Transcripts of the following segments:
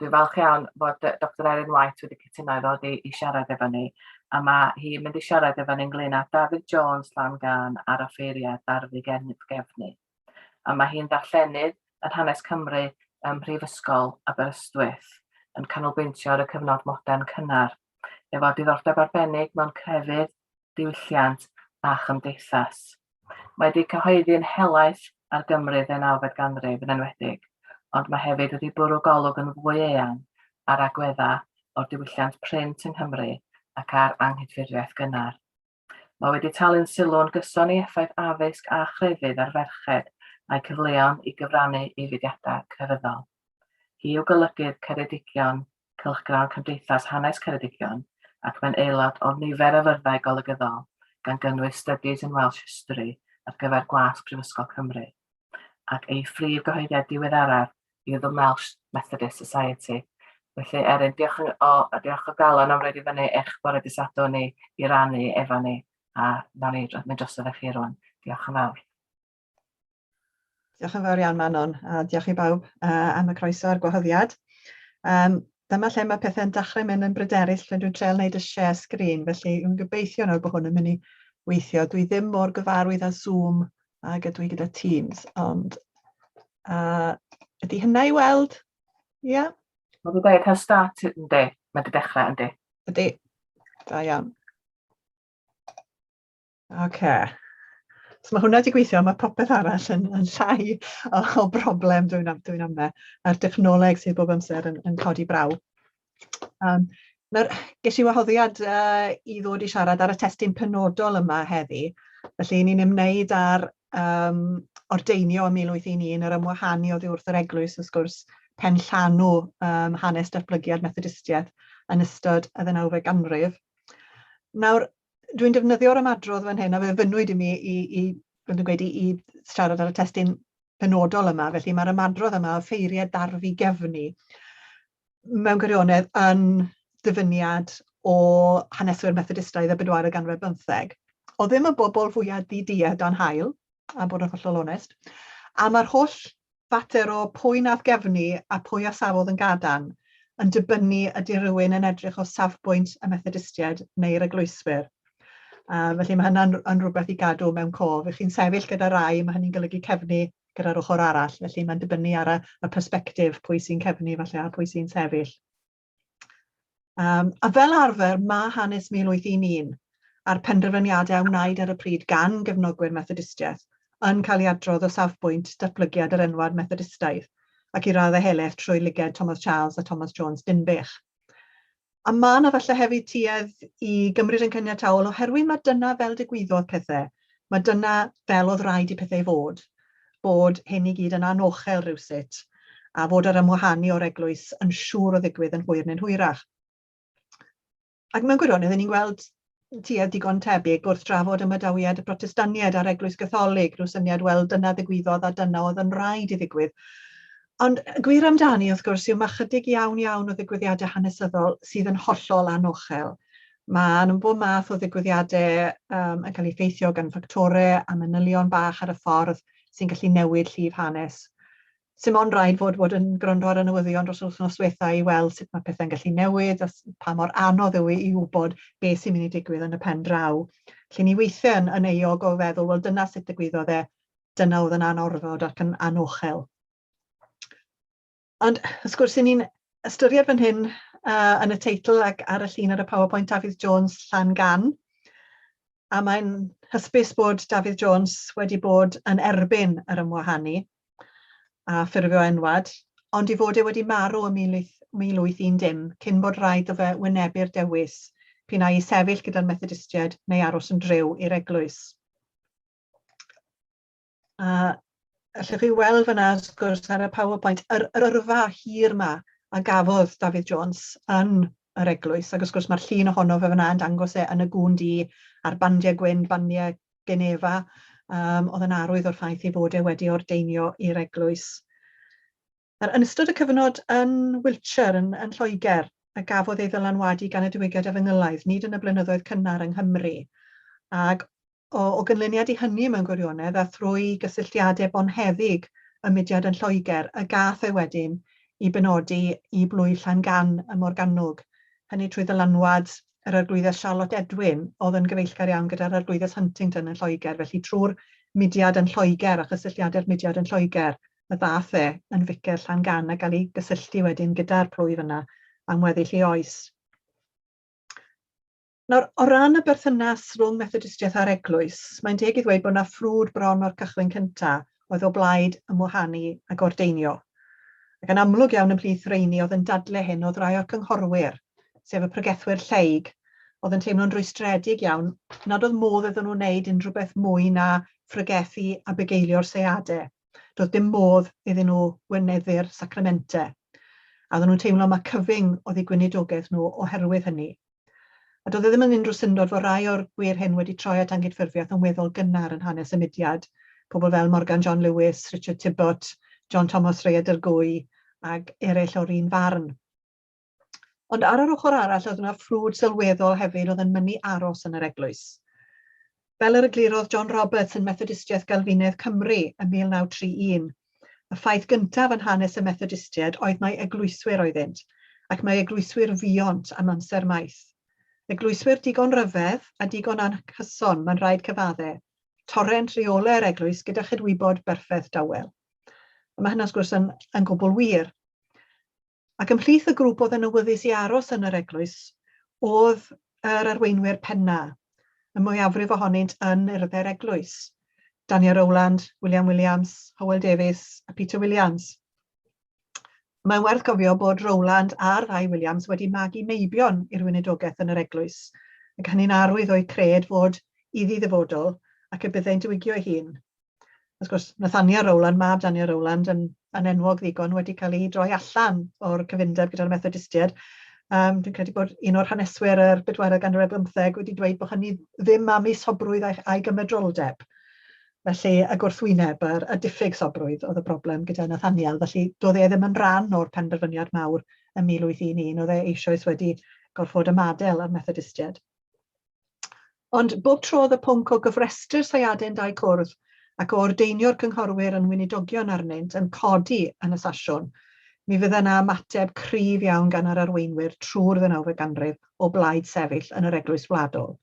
Dwi'n falch iawn fod Dr Erin White wedi cytuno i ddod i, i siarad efo ni, a mae hi'n mynd i siarad efo ni ynglyn â David Jones Llan-gân a'r offeiriad Darfu Gefni. A mae hi'n ddarllenydd yn hanes Cymru ym Mhrifysgol Aberystwyth, yn canolbwyntio ar y cyfnod modern cynnar, efo diddordeb arbennig mewn crefydd, diwylliant a chymdeithas. Mae wedi cyhoeddi'n helaeth ar Gymru ddeunawfed ganrif yn enwedig, ond mae hefyd wedi bwrw golwg yn fwy eang ar agweddau o'r diwylliant print yng Nghymru ac ar anghydffurfiaeth gynnar. Mae wedi talu'n sylw'n gyson i effaith addysg a chrefydd ar ferched a'u cyfleon i gyfrannu i fudiadau crefyddol. Hi yw golygydd Ceredigion cylchgrawn Cymdeithas Hanes Ceredigion ac mae'n aelod o nifer o fyrddau golygyddol, gan gynnwys Studies in Welsh History ar gyfer Gwasg Prifysgol Cymru, ac ei phrif gyhoeddiad diweddaraf yw The Welsh Methodist Society. Felly, Erin, diolch, yn, o, diolch o galon am roed i fyny eich bore dydd Sadwrn i, i rannu efo ni, a nawn ni mynd drosodd â chi rwan. Diolch yn fawr. Diolch yn fawr iawn Manon, a diolch i bawb uh, am y croeso a'r gwahoddiad. Um, dyma lle mae pethau'n dechrau mynd yn bryderus lle dwi'n treul wneud y share screen, felly dwi'n gobeithio nawr bod hwn yn mynd i weithio. Dwi ddim mor gyfarwydd â Zoom ag ydw i gyda Teams, ond uh, ydy hynna i weld? Ie? Yeah? Mae wedi dweud has started, yndi. Mae wedi dechrau, yndi. Ydy. Da iawn. Oce. So mae hwnna wedi gweithio, mae popeth arall yn, yn llai o, o broblem dwi'n dwi amau, a'r dechnoleg sydd bob amser yn, yn codi braw. Um, nawr, ges i wahoddiad uh, i ddod i siarad ar y testun penodol yma heddi, felly ni'n ymwneud â'r um, ordeinio ym 1811, yr ymwahanu oddi wrth yr eglwys, wrth gwrs, penllanw um, hanes datblygiad Methodistiaeth yn ystod y ddeunawfed ganrif. Nawr, dwi'n defnyddio'r ymadrodd fan hyn, a fe fynwyd i mi i, i, fel dwi'n gweud, i, i siarad ar y testun penodol yma, felly mae'r ymadrodd yma o ffeiriau darfu gefni mewn gwirionedd yn dyfyniad o haneswyr Methodistaidd y bedwaredd ganrif bymtheg. O ddim y bobl fwyaf ddi-duedd dan haul, a bod yn hollol onest. A mae'r holl fater o pwy nath gefnu a pwy a safodd yn gadarn yn dibynnu ydy rhywun yn edrych o safbwynt y Methodistiaid neu'r Eglwyswyr. Uh, felly mae hynna'n yn rhywbeth i gadw mewn cof. Ych chi'n sefyll gyda rai, mae hynny'n golygu cefnu gyda'r ochr arall, felly mae'n dibynnu ar y, y persbectif pwy sy'n cefnu falle a pwy sy'n sefyll. Um, a fel arfer, mae hanes 1811 a'r penderfyniadau a wnaed ar y pryd gan gefnogwyr Methodistiaeth yn cael ei adrodd o safbwynt datblygiad yr enwad Methodistaidd ac i raddau helaeth trwy lyged Thomas Charles a Thomas Jones Dinbych. A mae yna falle hefyd tuedd i gymryd yn caniataol oherwydd mae dyna fel digwyddodd pethau, mae dyna fel oedd rhaid i pethau fod, bod hyn i gyd yn anochel rywsut, a fod yr ymwahanu o'r eglwys yn siŵr o ddigwydd yn hwyr neu'n hwyrach. Ac mewn gwirionedd, ni'n gweld tuedd digon tebyg wrth drafod ymadawiad y Protestaniaid a'r Eglwys Gatholig, rhyw syniad, wel, dyna ddigwyddodd a dyna oedd yn rhaid i ddigwydd. Ond y gwir amdani, wrth gwrs, yw mae chydig iawn iawn o ddigwyddiadau hanesyddol sydd yn hollol anochel. Mae nhw'n bob math o ddigwyddiadau um, yn cael eu ffeithio gan ffactorau a manylion bach ar y ffordd sy'n gallu newid llif hanes. Sim ond rhaid fod bod yn gwrando ar y newyddion dros yr wythnos diwetha i weld sut mae pethau'n gallu newid a pa mor anodd yw i wybod beth sy'n mynd i digwydd yn y pen draw. Lle ni weithiau yn, yn euog o feddwl, wel dyna sut ddigwyddodd e, dyna oedd yn anorfod ac yn anochel. Ond wrth gwrs, ni'n ystyried fan hyn uh, yn y teitl ac ar y llun ar y PowerPoint Dafydd Jones Llan Gan. A mae'n hysbys bod Dafydd Jones wedi bod yn erbyn yr ymwahanu a ffurfio enwad, ond i fod e wedi marw ym 1810 cyn bod rhaid iddo fe wynebu'r dewis p'un ai i sefyll gyda'r Methodistiaid neu aros yn driw i'r eglwys. A allwch chi weld fyna, wrth gwrs, ar y PowerPoint, yr, yr yrfa hir yma a gafodd Dafydd Jones yn yr eglwys. Ac wrth gwrs mae'r llun ohono fe fyna yn dangos e yn y gŵn du a'r bandiau gwyn, bandiau Genefa, um, oedd yn arwydd o'r ffaith ei fod e wedi ordeinio i'r eglwys. Nawr, yn ystod y cyfnod yn Wiltshire, yn, yn Lloegr, y gafodd ei ddylanwadu gan y diwygiad efengylaidd, nid yn y blynyddoedd cynnar yng Nghymru. Ac o, o gynlyniad i hynny mewn gwirionedd, a thrwy gysylltiadau bonheddig y mudiad yn Lloegr, y gath e wedyn i benodi i blwyf Llangan ym Morgannwg, hynny trwy ddylanwad yr Arglwyddes Charlotte Edwin, oedd yn gyfeillgar iawn gyda'r Arglwyddes Huntingdon yn Lloegr, felly trwy'r mudiad yn Lloegr a chysylltiadau'r mudiad yn Lloegr y ddaeth e yn ficer Llangan a gael ei gysylltu wedyn gyda'r plwyf yna am weddill ei oes. Nawr, o ran y berthynas rhwng Methodistiaeth a'r Eglwys, mae'n deg i ddweud bod yna ffrwd bron o'r cychwyn cyntaf oedd o blaid ymwahanu a gordeinio. Ac yn amlwg iawn ymhlith rheini oedd yn dadle hyn oedd rai o'r cynghorwyr, sef y pregethwyr lleyg, oedd yn teimlo'n rwystredig iawn nad oedd modd iddyn nhw wneud unrhyw beth mwy na phregethu a bugeilio'r seiadau. Doedd dim modd iddyn nhw weinyddu'r sacramentau. A oedden nhw'n teimlo mae cyfyng oedd eu gweinidogaeth nhw oherwydd hynny. A doedd e ddim yn unrhyw syndod fod rhai o'r gwŷr hyn wedi troi at Anghydffurfiaeth yn weddol gynnar yn hanes y mudiad, pobl fel Morgan John Lewis, Richard Tibbot, John Thomas Rhaeadr Gwy ac eraill o'r un farn. Ond ar yr ochr arall, oedd yna ffrwd sylweddol hefyd oedd yn mynnu aros yn yr eglwys. Fel yr eglurodd John Roberts yn Methodistiaeth Galfinaidd Cymru ym 1931, y ffaith gyntaf yn hanes y Methodistiaid oedd mai eglwyswyr oeddynt, ac mai eglwyswyr fuont am amser maith. Eglwyswyr digon rhyfedd a digon anghyson, mae'n rhaid cyfadde. Torrent reolau'r eglwys gyda chydwybod berffaith dawel. A mae hynna, wrth gwrs, yn, yn gwbl wir. Ac ymhlith y grŵp oedd yn awyddus i aros yn yr eglwys oedd yr arweinwyr penna, y mwyafrif ohonynt yn urddau'r eglwys, Daniel Rowland, William Williams, Howell Davies a Peter Williams. Mae'n werth cofio bod Rowland a'r ddau Williams wedi magu meibion i'r weinidogaeth yn yr eglwys, ac hynny'n arwydd o'u cred fod iddi ddyfodol ac y byddai'n diwygio ei hun. Wrth gwrs, Nathaniel Rowland, mab Daniel Rowland, yn, yn enwog ddigon, wedi cael ei droi allan o'r cyfundeb gyda'r Methodistiaid. Dwi'n credu bod un o'r haneswyr yr bedwaredd ganrif ar bymtheg wedi dweud bod hynny ddim am ei sobrwydd a'i, a'i gymedroldeb. Felly, y gwrthwyneb, yr, y diffyg sobrwydd oedd y broblem gyda Nathaniel. Felly, doedd e ddim yn rhan o'r penderfyniad mawr ym 1811, oedd e eisoes wedi gorfod ymadael â'r Methodistiaid. Ond bob tro oedd y pwnc o gofrestru'r seiadau'n dau cwrdd ac o ordeinio'r cynghorwyr yn weinidogion arnynt yn codi yn y sasiwn, mi fydde yna ymateb cryf iawn gan yr arweinwyr trwy'r ddeunawfed ganrif o blaid sefyll yn yr Eglwys Wladol.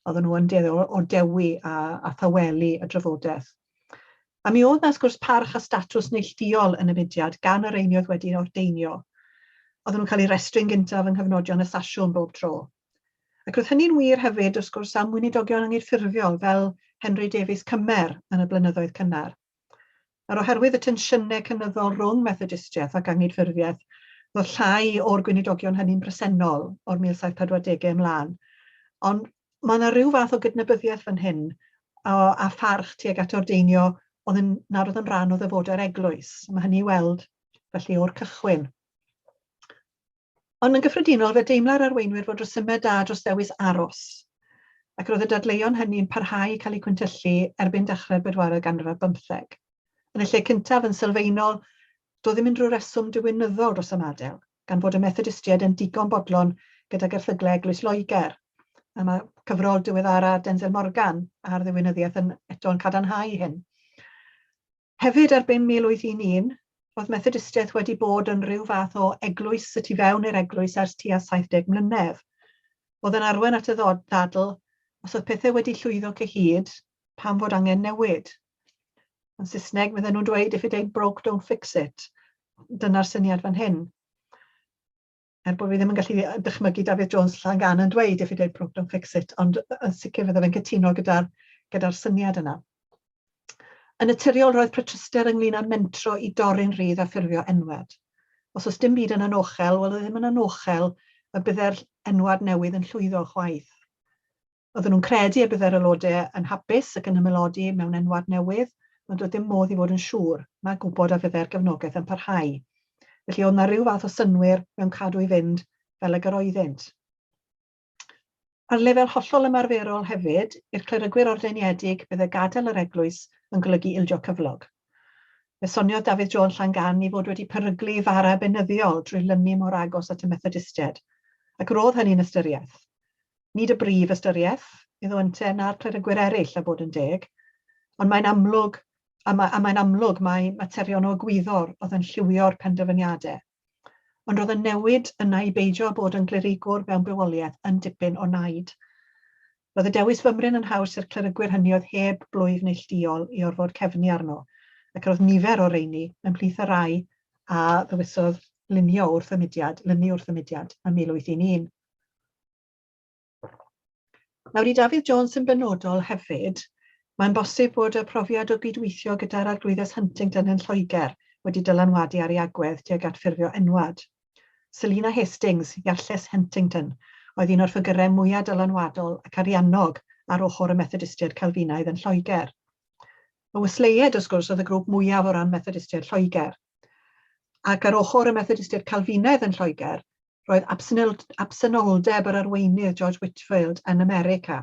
Oedden nhw yn dueddol o dewi a, a thawelu y drafodaeth. A mi oedd 'na, wrth gwrs, parch a statws neilltuol yn y mudiad gan y rheini oedd wedi ordeinio. Oedden nhw'n cael eu rhestru'n gyntaf yng nghyfnodion y sasiwn bob tro. Ac roedd hynny'n wir hefyd, wrth gwrs, am weinidogion anghydffurfiol fel Henry Davies Cymer yn y blynyddoedd cynnar. Nawr, oherwydd y tensiynau cynyddol rhwng Methodistiaeth ac anghydffurfiaeth, roedd llai o'r gweinidogion hynny'n bresennol o'r 1740au ymlaen. Ond mae yna rhyw fath o gydnabyddiaeth fan hyn a, a pharch tuag at ordeinio oedd yn, nad oedd yn rhan o ddyfodau'r eglwys. Mae hynny i weld felly o'r cychwyn. Ond yn gyffredinol, fe deimlai'r arweinwyr fod rhesymau da dros ddewis aros, ac roedd y dadleuon hynny'n parhau i cael eu cwyntyllu erbyn dechrau'r bedwaredd ganrif ar bymtheg. Yn y lle cyntaf, yn sylfaenol, doedd ddim unrhyw reswm diwinyddol dros ymadael, gan fod y Methodistiaid yn digon bodlon gydag erthyglau Eglwys Loegr, a mae cyfrol diweddara Denzel Morgan ar ddiwinyddiaeth yn eto'n cadarnhau hyn. Hefyd, erbyn 1811, roedd Methodistiaeth wedi bod yn rhyw fath o eglwys y tu fewn i'r eglwys ers tua 70 mlynedd. Oedd yn arwain at y ddadl, os oedd pethau wedi llwyddo cyhyd, pam fod angen newid? Yn Saesneg, fydden nhw'n dweud, if it ain't broke, don't fix it. Dyna'r syniad fan hyn. Er bod fi ddim yn gallu dychmygu Dafydd Jones Llangan yn dweud if it ain't broke, don't fix it, ond yn sicr fydde fe'n cytuno gyda'r gyda syniad yna. Yn naturiol, roedd petruster ynglyn â mentro i dorri'n rhydd a ffurfio enwad. Os oes dim byd yn anochel, wel, oedd ddim yn anochel y bydde'r enwad newydd yn llwyddo chwaith. Oedden nhw'n credu y byddai'r aelodau yn hapus ac yn ymaelodi mewn enwad newydd, ond doedd dim modd i fod yn siŵr na gwybod a fyddai'r gefnogaeth yn parhau. Felly oedd 'na ryw fath o synnwyr mewn cadw i fynd fel ag yr oeddynt. Ar lefel hollol ymarferol hefyd, i'r clerygwyr ordeiniedig byddai gadael yr eglwys yn golygu ildio cyflog. Fe soniodd Dafydd Jones Llangan ei fod wedi peryglu ei fara beunyddiol drwy lynu mor agos at y Methodistiaid, ac roedd hynny'n ystyriaeth. Nid y brif ystyriaeth iddo ynte na'r clerygwyr eraill a bod yn deg, ond mae'n amlwg, a, mae, a mae'n amlwg mai materion o egwyddor oedd yn lliwio'r penderfyniadau. Ond roedd y newid yna i beidio â bod yn glerigwr mewn bywoliaeth yn dipyn o naid. Roedd y dewis fymryn yn haws i'r clerygwyr hynny oedd heb blwyf neillduol i orfod cefnu arno, ac roedd nifer o'r rheini ymhlith y rhai a ddewisodd lunio wrth y mudiad, lynu wrth y mudiad ym 1811. Nawr i Dafydd Jones yn benodol hefyd, mae'n bosib bod y profiad o gydweithio gyda'r Arglwyddes Huntingdon yn Lloegr wedi dylanwadu ar ei agwedd tuag at ffurfio enwad. Selina Hastings, Iarlles Huntingdon, oedd un o'r ffigyrau mwyaf dylanwadol ac ariannog ar ochr y Methodistiaid Calfinaidd yn Lloegr. Y Wesleyaid, wrth gwrs, oedd y grŵp mwyaf o ran Methodistiaid Lloegr. Ac ar ochr y Methodistiaid Calfinaidd yn Lloegr, roedd absenoldeb yr arweinydd George Whitefield yn America,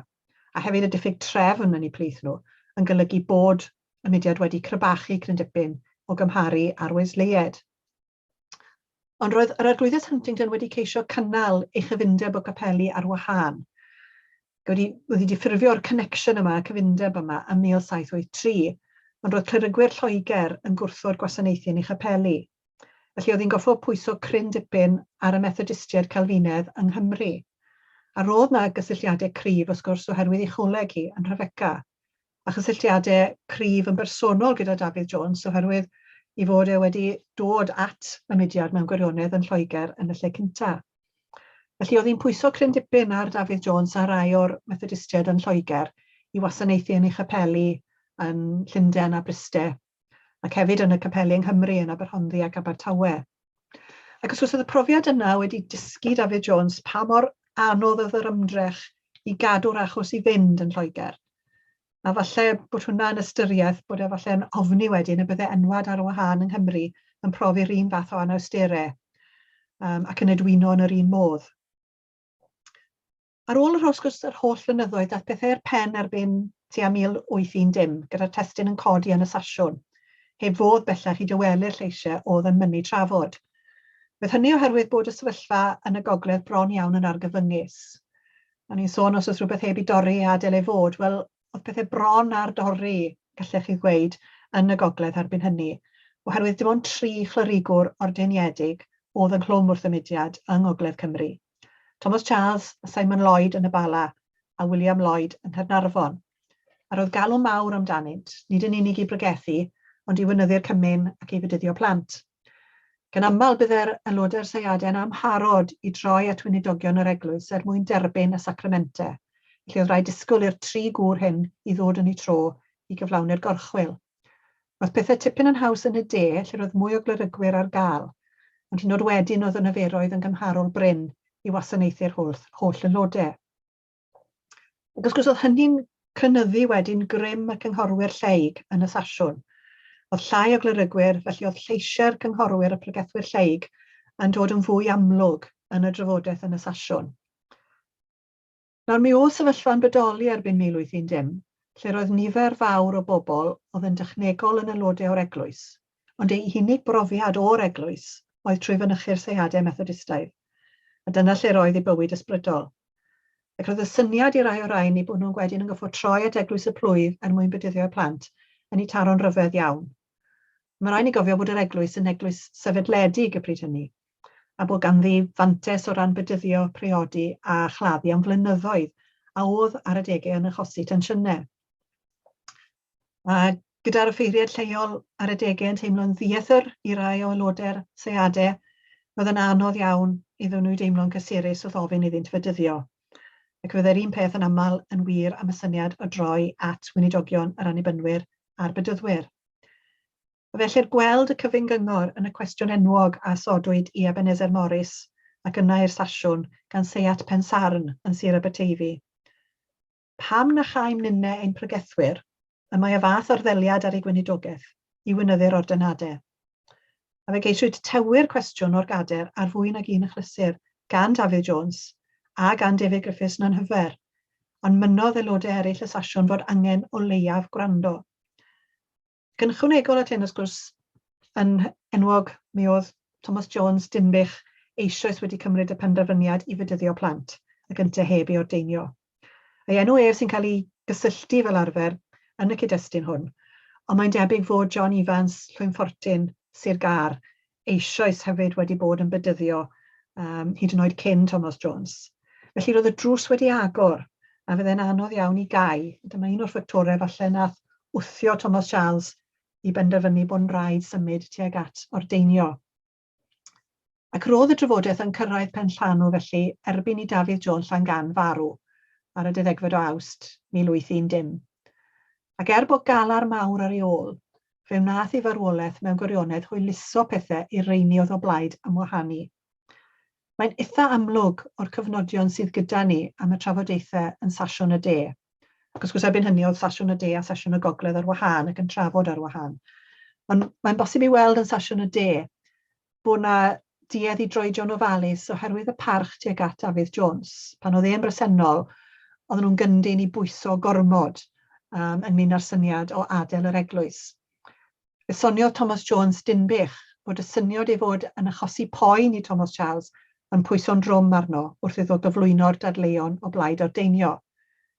a hefyd y diffyg trefn yn eu plith nhw, yn golygu bod y mudiad wedi crebachu cryn dipyn o gymharu â'r Wesleyaid. Ond roedd yr Arglwyddes Huntingdon wedi ceisio cynnal ei chyfundeb o gapeli ar wahân. Wedi, wedi di ffurfio'r connection yma, y cyfundeb yma, ym 1783, ond roedd clerygwyr Lloegr yn gwrthod gwasanaethu yn ei chapeli. Felly oedd hi'n goffo pwyso cryn dipyn ar y Methodistiaid Calfinedd yng Nghymru. A roedd 'na gysylltiadau cryf, wrth gwrs, oherwydd ei choleg hi yn Nhrefeca. a chysylltiadau cryf yn bersonol gyda Dafydd Jones oherwydd ei fod e wedi dod at y mudiad mewn gwirionedd yn Lloegr yn y lle cynta. Felly oedd hi'n pwyso cryn dipyn ar Dafydd Jones a rai o'r Methodistiaid yn Lloegr i wasanaethu yn ei chapeli yn Llundain a Bryste, ac hefyd yn y capeli yng Nghymru yn Aberhonddu ac Abertawe. Ac wrth gwrs oedd y profiad yna wedi dysgu Dafydd Jones pa mor anodd oedd yr ymdrech i gadw'r achos i fynd yn Lloegr. A falle bod hwnna yn ystyriaeth bod e falle'n ofni wedyn y bydde enwad ar wahân yng Nghymru yn profi'r un fath o anawsterau ac yn edwino yn yr un modd. Ar ôl yr wrth gwrs yr holl flynyddoedd, daeth pethau i'r pen erbyn tua 1810, gyda'r testun yn codi yn y sasiwn, heb fodd bellach i dywelu'r lleisiau oedd yn mynnu trafod. Roedd hynny oherwydd bod y sefyllfa yn y gogledd bron iawn yn argyfyngus. O'n i'n sôn os oes rhywbeth heb i dorri a adael ei fod, wel, oedd pethau bron ar dorri, gallech chi ddweud, yn y gogledd erbyn hynny, oherwydd dim ond 3 chlerigwr ordeiniedig oedd ynghlwm wrth y mudiad yng Ngogledd Cymru. Thomas Charles a Simon Lloyd yn y Bala a William Lloyd yng Nghaernarfon. A roedd galw mawr amdanynt, nid yn unig i bregethu, ond i weinyddu'r cymun ac i fedyddio plant. Gan aml byddai'r aelodau'r seiadau yn amharod i droi at weinidogion yr eglwys er mwyn derbyn y sacramentau, felly oedd rhaid disgwyl i'r tri gŵr hyn i ddod yn eu tro i gyflawni'r gorchwyl. Roedd pethau tipyn yn haws yn y de, lle roedd mwy o glerygwyr ar gael, ond hyd yn oed wedyn oedd y niferoedd yn gymharol brin i wasanaethu'r holl, holl aelodau. Ac wrth gwrs oedd hynny'n cynyddu wedyn grym y cynghorwyr lleyg yn y sasiwn. Oedd llai o glerygwyr, felly oedd lleisiau'r cynghorwyr y pregethwyr lleyg yn dod yn fwy amlwg yn y drafodaeth yn y sasiwn. Nawr, mi oedd sefyllfa'n bodoli erbyn 1810, lle roedd nifer fawr o bobl oedd yn dechnegol yn aelodau o'r eglwys, ond eu hunig brofiad o'r eglwys oedd trwy fynychu'r seiadau Methodistaidd, a dyna lle roedd eu bywyd ysbrydol. Ac roedd y syniad i rai o'r rhain eu bod nhw'n wedyn yn gorfod troi at eglwys y plwyf er mwyn bedyddio eu plant yn eu taro'n rhyfedd iawn. Mae rhaid ni gofio bod yr eglwys yn eglwys sefydledig y pryd hynny, a bod ganddi fantais o ran bedyddio, priodi a chladdu am flynyddoedd a oedd ar adegau yn achosi tensiynau. A gyda'r offeiriaid lleol ar adegau yn teimlo'n ddiethr i rai o aelodau'r seiadau, roedd yn anodd iawn iddyn nhw deimlo'n cysurus wrth ofyn iddynt fedyddio. Ac fyddai'r un peth yn aml yn wir am y syniad o droi at weinidogion yr Annibynwyr a'r Bedyddwyr. A felly'r gweld y cyfyng-gyngor yn y cwestiwn enwog a osodwyd i Ebenezer Morris ac yna i'r Sasiwn gan Seiat Pen-sarn yn Sir Aberteifi. Pam na chaem ninne ein pregethwyr, y mae y fath arddeliad ar eu gweinidogaeth, i weinyddu'r ordinadau? A fe geisiwyd tewi'r cwestiwn o'r gader ar fwy nag un achlysur gan Dafydd Jones a gan David Griffiths Nanhyfer, ond mynnodd aelodau eraill y Sasiwn fod angen o leiaf gwrando. Ac yn ychwanegol at hyn, wrth gwrs, yn enwog, mi oedd Thomas Jones, Dinbych, eisoes wedi cymryd y penderfyniad i fedyddio plant, ac ynte heb ei ordeinio. Ei enw ef sy'n cael ei gysylltu fel arfer yn y cyd-destun hwn, ond mae'n debyg fod John Evans, Llwynffortun, Sir Gâr, eisoes hefyd wedi bod yn bedyddio hyd yn oed cyn Thomas Jones. Felly roedd y drws wedi agor a fydde'n anodd iawn i gau. Dyma un o'r ffactorau falle nath wthio Thomas Charles i benderfynu bod yn rhaid symud tuag at ordeinio. Ac roedd y drafodaeth yn cyrraedd pen llanw felly erbyn i Dafydd Jones Llangan farw ar y deuddegfed o Awst 1810. Ac er bod galar mawr ar ei ôl, fe wnaeth ei farwolaeth mewn gwirionedd hwyluso pethau i'r rheini oedd o blaid ymwahanu. Mae'n itha amlwg o'r cofnodion sydd gyda ni am y trafodaethau yn Sasiwn y De, Ac wrth gwrs erbyn hynny oedd Sasiwn y De a Sesiwn y Gogledd ar wahân ac yn trafod ar wahân. Ond mae'n bosib i weld yn Sasiwn y De bod 'na duedd i droedio'n ofalus oherwydd y parch tuag at Dafydd Jones. Pan oedd e'n bresennol, oedden nhw'n gyndyn i bwyso gormod ynglyn â'r syniad o adael yr eglwys. Fe soniodd Thomas Jones Dinbych bod y syniad ei fod yn achosi poen i Thomas Charles yn pwyso'n drwm arno wrth iddo gyflwyno'r dadleuon o blaid ordeinio,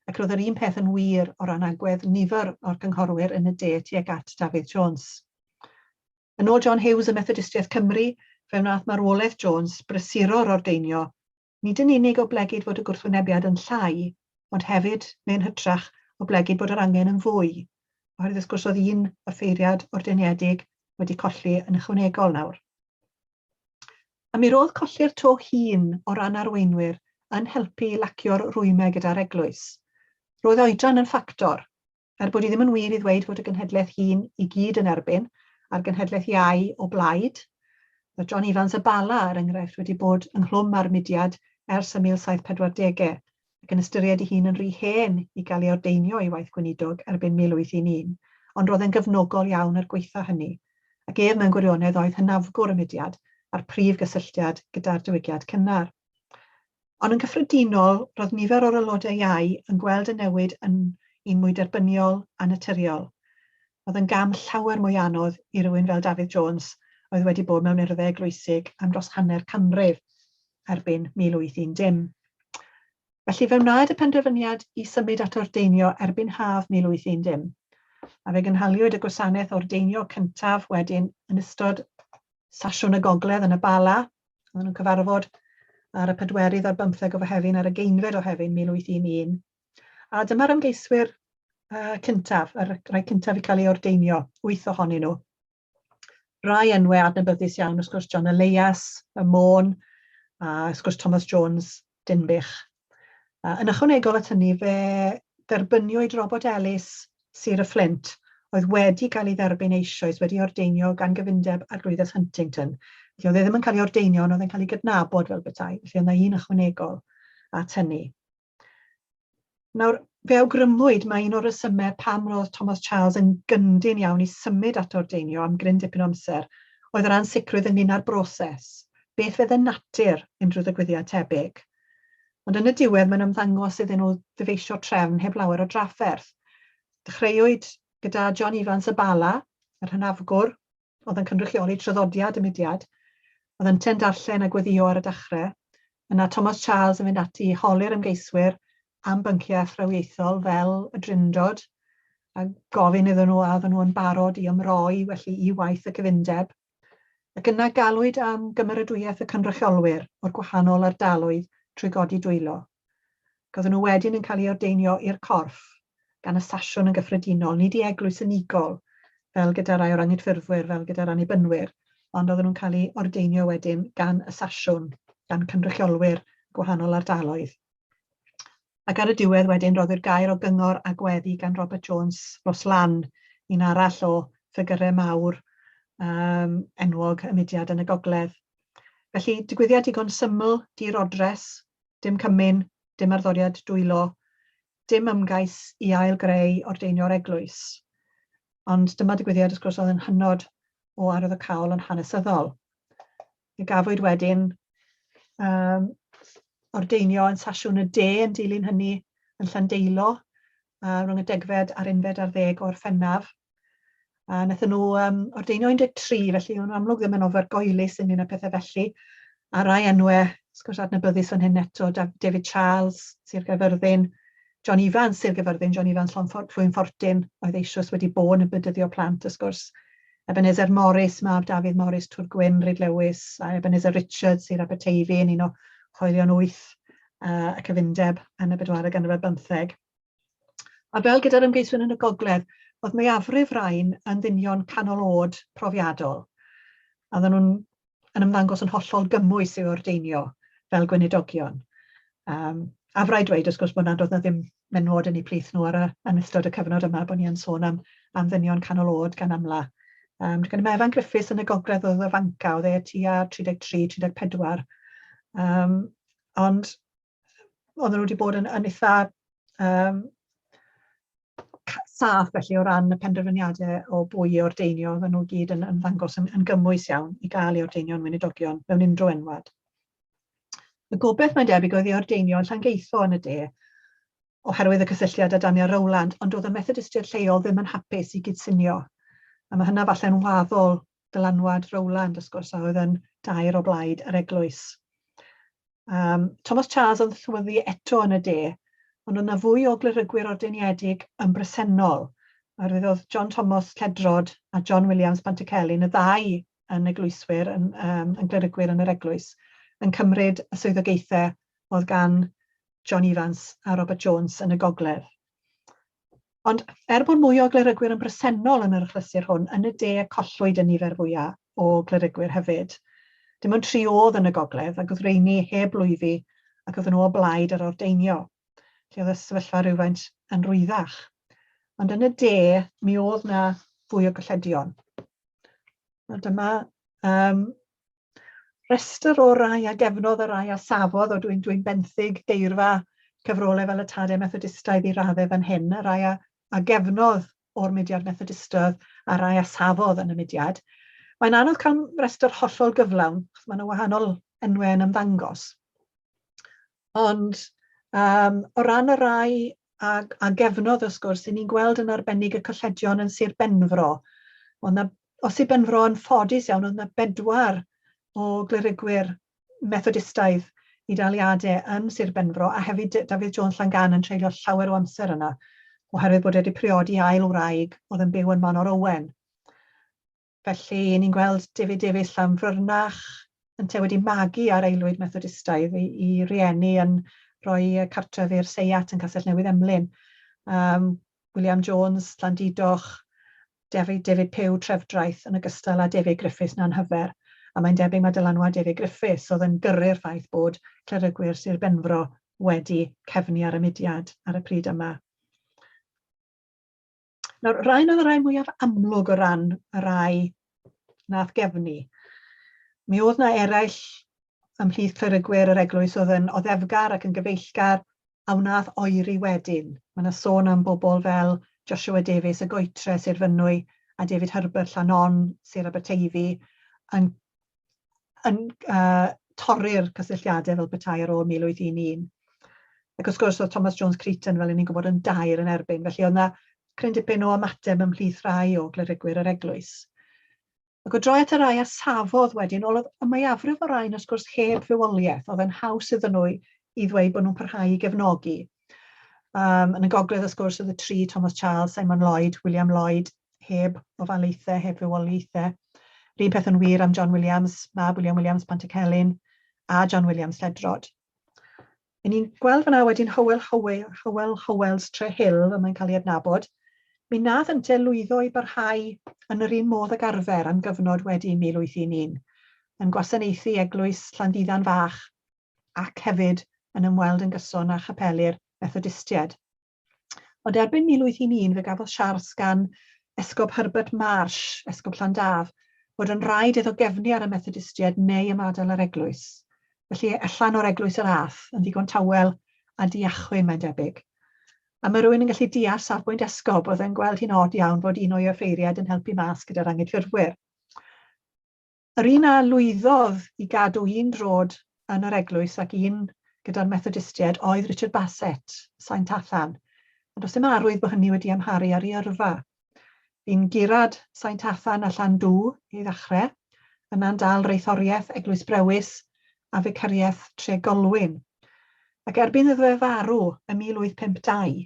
ac roedd yr un peth yn wir o ran agwedd nifer o'r cynghorwyr yn y de tuag at Dafydd Jones. Yn ôl John Hughes o Methodistiaeth Cymru, fe wnaeth marwolaeth Jones brysuro'r ordeinio nid yn unig oblegid fod y gwrthwynebiad yn llai, ond hefyd, neu'n hytrach, oblegid bod yr angen yn fwy, oherwydd wrth gwrs oedd un offeiriad ordeiniedig wedi colli yn ychwanegol nawr. A mi roedd colli'r to hŷn o ran arweinwyr yn helpu i lacio'r rwymau gyda'r eglwys. Roedd oedran yn ffactor, Er bod hi ddim yn wir i ddweud fod y genhedlaeth hŷn i gyd yn erbyn, a'r genhedlaeth iau o blaid. Mae John Evans y Bala, er enghraifft, wedi bod ynghlwm â'r mudiad ers y 1740au, ac yn ystyried ei hun yn rhy hen i gael ei ordeinio i waith gweinidog erbyn 1811, ond roedd e'n gefnogol iawn er gwaetha hynny, ac ef mewn gwirionedd oedd hynafgwr y mudiad a'r prif gysylltiad gyda'r diwygiad cynnar. Ond yn gyffredinol, roedd nifer o'r aelodau iau yn gweld y newid yn un mwy derbyniol a naturiol. Roedd yn gam llawer mwy anodd i rywun fel Dafydd Jones oedd wedi bod mewn urddau eglwysig am dros hanner canrif erbyn 1810. Felly fe wnaed y penderfyniad i symud at ordeinio erbyn haf 1810, a fe gynhaliwyd y gwasanaeth ordeinio cyntaf wedyn yn ystod Sasiwn y Gogledd yn y Bala. Oedden nhw'n cyfarfod ar y pedwerydd ar bymtheg o Fehefin a'r ugeinfed o Hefin 1811. A dyma'r ymgeiswyr cyntaf, y rhai cyntaf i cael ei ordeinio, wyth ohonyn nhw. Rai enwau adnabyddus iawn, wrth gwrs, John Elias, y Môn, a wrth gwrs Thomas Jones, Dinbych. Yn ychwanegol at hynny, fe dderbyniwyd Robert Ellis, Sir y Fflint, oedd wedi cael ei dderbyn eisoes, wedi ordeinio gan gyfundeb Arglwyddes Huntington. Felly oedd e ddim yn cael ei ordeinio, ond oedd e'n cael ei gydnabod fel petai. Felly oedd yna un ychwanegol at hynny. Nawr, fe awgrymwyd mai un o'r rhesymau pam roedd Thomas Charles yn gyndyn iawn i symud at ordeinio am gryn dipyn o amser oedd yr ansicrwydd ynglŷn â'r broses, beth fydde natur unrhyw ddigwyddiad tebyg. Ond yn y diwedd mae'n ymddangos iddyn nhw ddyfeisio trefn heb lawer o drafferth. Dechreuwyd gyda John Evans y Bala, yr hynafgwr, oedd yn cynrychioli traddodiad y mudiad. Oedd yntau'n darllen a gweddïo ar y dechrau. Yna Thomas Charles yn mynd ati i holi'r ymgeiswyr am bynciau athrawiaethol fel y Drindod, a gofyn iddyn nhw a oedden nhw yn barod i ymroi felly i waith y cyfundeb. Ac yna galwyd am gymeradwyaeth y cynrychiolwyr o'r gwahanol ardaloedd trwy godi dwylo. Ac oedden nhw wedyn yn cael eu ordeinio i'r corff gan y sasiwn yn gyffredinol, nid i eglwys unigol, fel gyda rai o'r anghydffurfwyr, fel gyda'r annibynwyr, ond oedden nhw'n cael eu ordeinio wedyn gan y sasiwn, gan cynrychiolwyr gwahanol ardaloedd. Ac ar y diwedd wedyn roddir gair o gyngor a gweddi gan Robert Jones Roslan, un arall o ffigyrau mawr enwog y mudiad yn y gogledd. Felly, digwyddiad digon syml, di-rodres, dim cymun, dim arddoriad dwylo, dim ymgais i ail-greu ordeinio'r eglwys. Ond dyma digwyddiad, wrth gwrs, oedd yn hynod o arwyddocaol yn hanesyddol. Fe gafwyd wedyn ordeinio yn Sasiwn y De yn dilyn hynny yn Llandeilo, rhwng y degfed a'r unfed ar ddeg o Orffennaf. A wnaethon nhw ordeinio 13, felly o'n nhw amlwg ddim yn ofergoelus ynglyn â pethau felly. A rai enwau, wrth gwrs, adnabyddus fan hyn eto, David Charles, Sir Gaerfyrddin, John Evans, Sir Gaerfyrddin, John Evans Llwyn Ffortyn, oedd eisoes wedi bod yn bedyddio plant, wrth gwrs, Ebenezer Morris, mab Dafydd Morris, Tŵr Gwyn, Rhydlewis, a Ebenezer Richards, Sir Aberteifi, yn un o hoelion wyth y cyfundeb yn y bedwaredd ganrif ar bymtheg. A fel gyda'r ymgeiswyr yn y gogledd, oedd mwyafrif rhain yn ddynion canol oed profiadol. A oedden nhw'n yn ymddangos yn hollol gymwys i'w ordeinio fel gweinidogion. A rhaid dweud, wrth gwrs, bod nad oedd 'na ddim menywod yn eu plith nhw ar y, yn ystod y cyfnod yma, bod ni yn sôn am, am ddynion canol oed gan amla. Dwi'n credu mai Evan Griffiths yn y gogledd oedd y fanca, oedd e tua 33, 34. Ond oedden nhw wedi bod yn, yn eitha saff felly o ran y penderfyniadau o bwy i ordeinio, oedden nhw gyd yn ymddangos yn, yn gymwys iawn i gael ei ordeinio'n weinidogion mewn unrhyw enwad. Y gobaith mae'n debyg oedd ei ordeinio yn Llangeitho yn y de, oherwydd y cysylltiad â Daniel Rowland, ond doedd y Methodistiaid lleol ddim yn hapus i gydsynio. A mae hynna falle'n waddol dylanwad Rowland, wrth gwrs, a oedd yn daer o blaid yr eglwys. Thomas Charles oedd llywyddu eto yn y de, ond oedd yna fwy o glerygwyr ordeiniedig yn bresennol. Oherwydd oedd John Thomas Lledrod a John Williams Pantycelyn, y ddau yn eglwyswyr, yn, yn glerygwyr yn yr eglwys, yn cymryd y swyddogaethau oedd gan John Evans a Robert Jones yn y gogledd. Ond er bod mwy o glerygwyr yn bresennol yn yr achlysur hwn, yn y de collwyd y nifer fwyaf o glerygwyr hefyd. Dim ond tri oedd yn y gogledd, ac oedd rheini heb lwyddi ac oedden nhw o blaid yr ordeinio, lle oedd y sefyllfa rhywfaint yn rwyddach. Ond yn y de, mi oedd na fwy o golledion. A dyma rhestr o rai a gefnodd a rai a safodd, o dwi'n dwi benthyg geirfa cyfrolau fel y Tadau Methodistaidd i raddau fan hyn, y rai a, a gefnodd o'r mudiad Methodistaidd a rai a safodd yn y mudiad. Mae'n anodd cael rhestr hollol gyflawn, achos mae yna wahanol enwau yn ymddangos. Ond o ran y rai a, a gefnodd, wrth gwrs, i ni'n gweld yn arbennig y colledion yn Sir Benfro. Oedd na, o Sir Benfro yn ffodus iawn, oedd na bedwar o glerigwyr Methodistaidd i daliadau yn Sir Benfro, a hefyd Dafydd Jones Llangan yn treulio llawer o amser yna, oherwydd bod e wedi priodi ail wraig oedd yn byw yn Manor Owen. Felly, ni'n gweld David Davies Llanfrynach yntau wedi magu ar aelwyd Methodistaidd i, i rieni yn rhoi cartref i'r seiat yn Castell Newydd Emlyn. William Jones, Llandudoch, David, David Pugh, Trefdraeth, yn ogystal â David Griffiths Nanhyfer. A mae'n debyg mae dylanwad David Griffiths oedd yn gyrru'r ffaith bod clerygwyr Sir Benfro wedi cefnu ar y mudiad ar y pryd yma. Nawr, rhain oedd y rhai mwyaf amlwg o ran y rhai nath gefnu. Mi oedd na eraill ymhlith clerygwyr yr eglwys oedd yn oddefgar ac yn gyfeillgar a wnaeth oeri wedyn. Mae yna sôn am bobl fel Joshua Davies y Goetre, Sir Fynwy, a David Herbert Llanon, Sir Aberteifi, yn yn torri'r cysylltiadau fel petai ar ôl 1811. Ac wrth gwrs oedd Thomas Jones Creighton, fel 'y ni'n gwybod, yn daer yn erbyn, felly oedd 'na cryn dipyn o ymateb ymhlith rhai o glerigwyr yr eglwys. Ac o droi at y rhai a safodd wedyn, oedd y mwyafrif o rain wrth gwrs heb fywoliaeth, oedd yn haws iddyn nhw i ddweud bod nhw'n parhau i gefnogi. Yn y gogledd wrth gwrs oedd y tri, Thomas Charles, Simon Lloyd, William Lloyd, heb ofalaethau, heb fywoliaethau. Yr un peth yn wir am John Williams, mab William Williams Pantycelyn, a John Williams Lledrod. Yn ni'n gweld fyna wedyn Hywel Hywel, Hywel Howells Trehill, fel mae'n cael ei adnabod. Mi nath ynte lwyddo i barhau yn yr un modd ag arfer am gyfnod wedi 1811, yn gwasanaethu eglwys Llandiddan Fach ac hefyd yn ymweld yn gyson â chapeli'r Methodistiaid. Ond erbyn 1811 fe gafodd siars gan Esgob Herbert Marsh, Esgob Llandaf, bod yn rhaid iddo gefnu ar y Methodistiaid neu ymadael â'r eglwys. Felly allan o'r eglwys yr ath, yn ddigon tawel a diachwyn mae'n debyg. A mae rhywun yn gallu deall safbwynt esgob, oedd e'n gweld hi'n od iawn fod un o'i offeiriaid yn helpu mas gyda'r anghydffurfwyr. Yr un a lwyddodd i gadw un droed yn yr eglwys ac un gyda'r Methodistiaid oedd Richard Bassett, Sain Tathan, a does dim arwydd bod hynny wedi amharu ar ei yrfa. Bu'n gurad Sain Tathan a Llandŵ i ddechrau, yna'n dal reithoriaeth Eglwys Brewis a Ficariaeth Tregolwyn. Ac erbyn iddo fe farw ym 1852,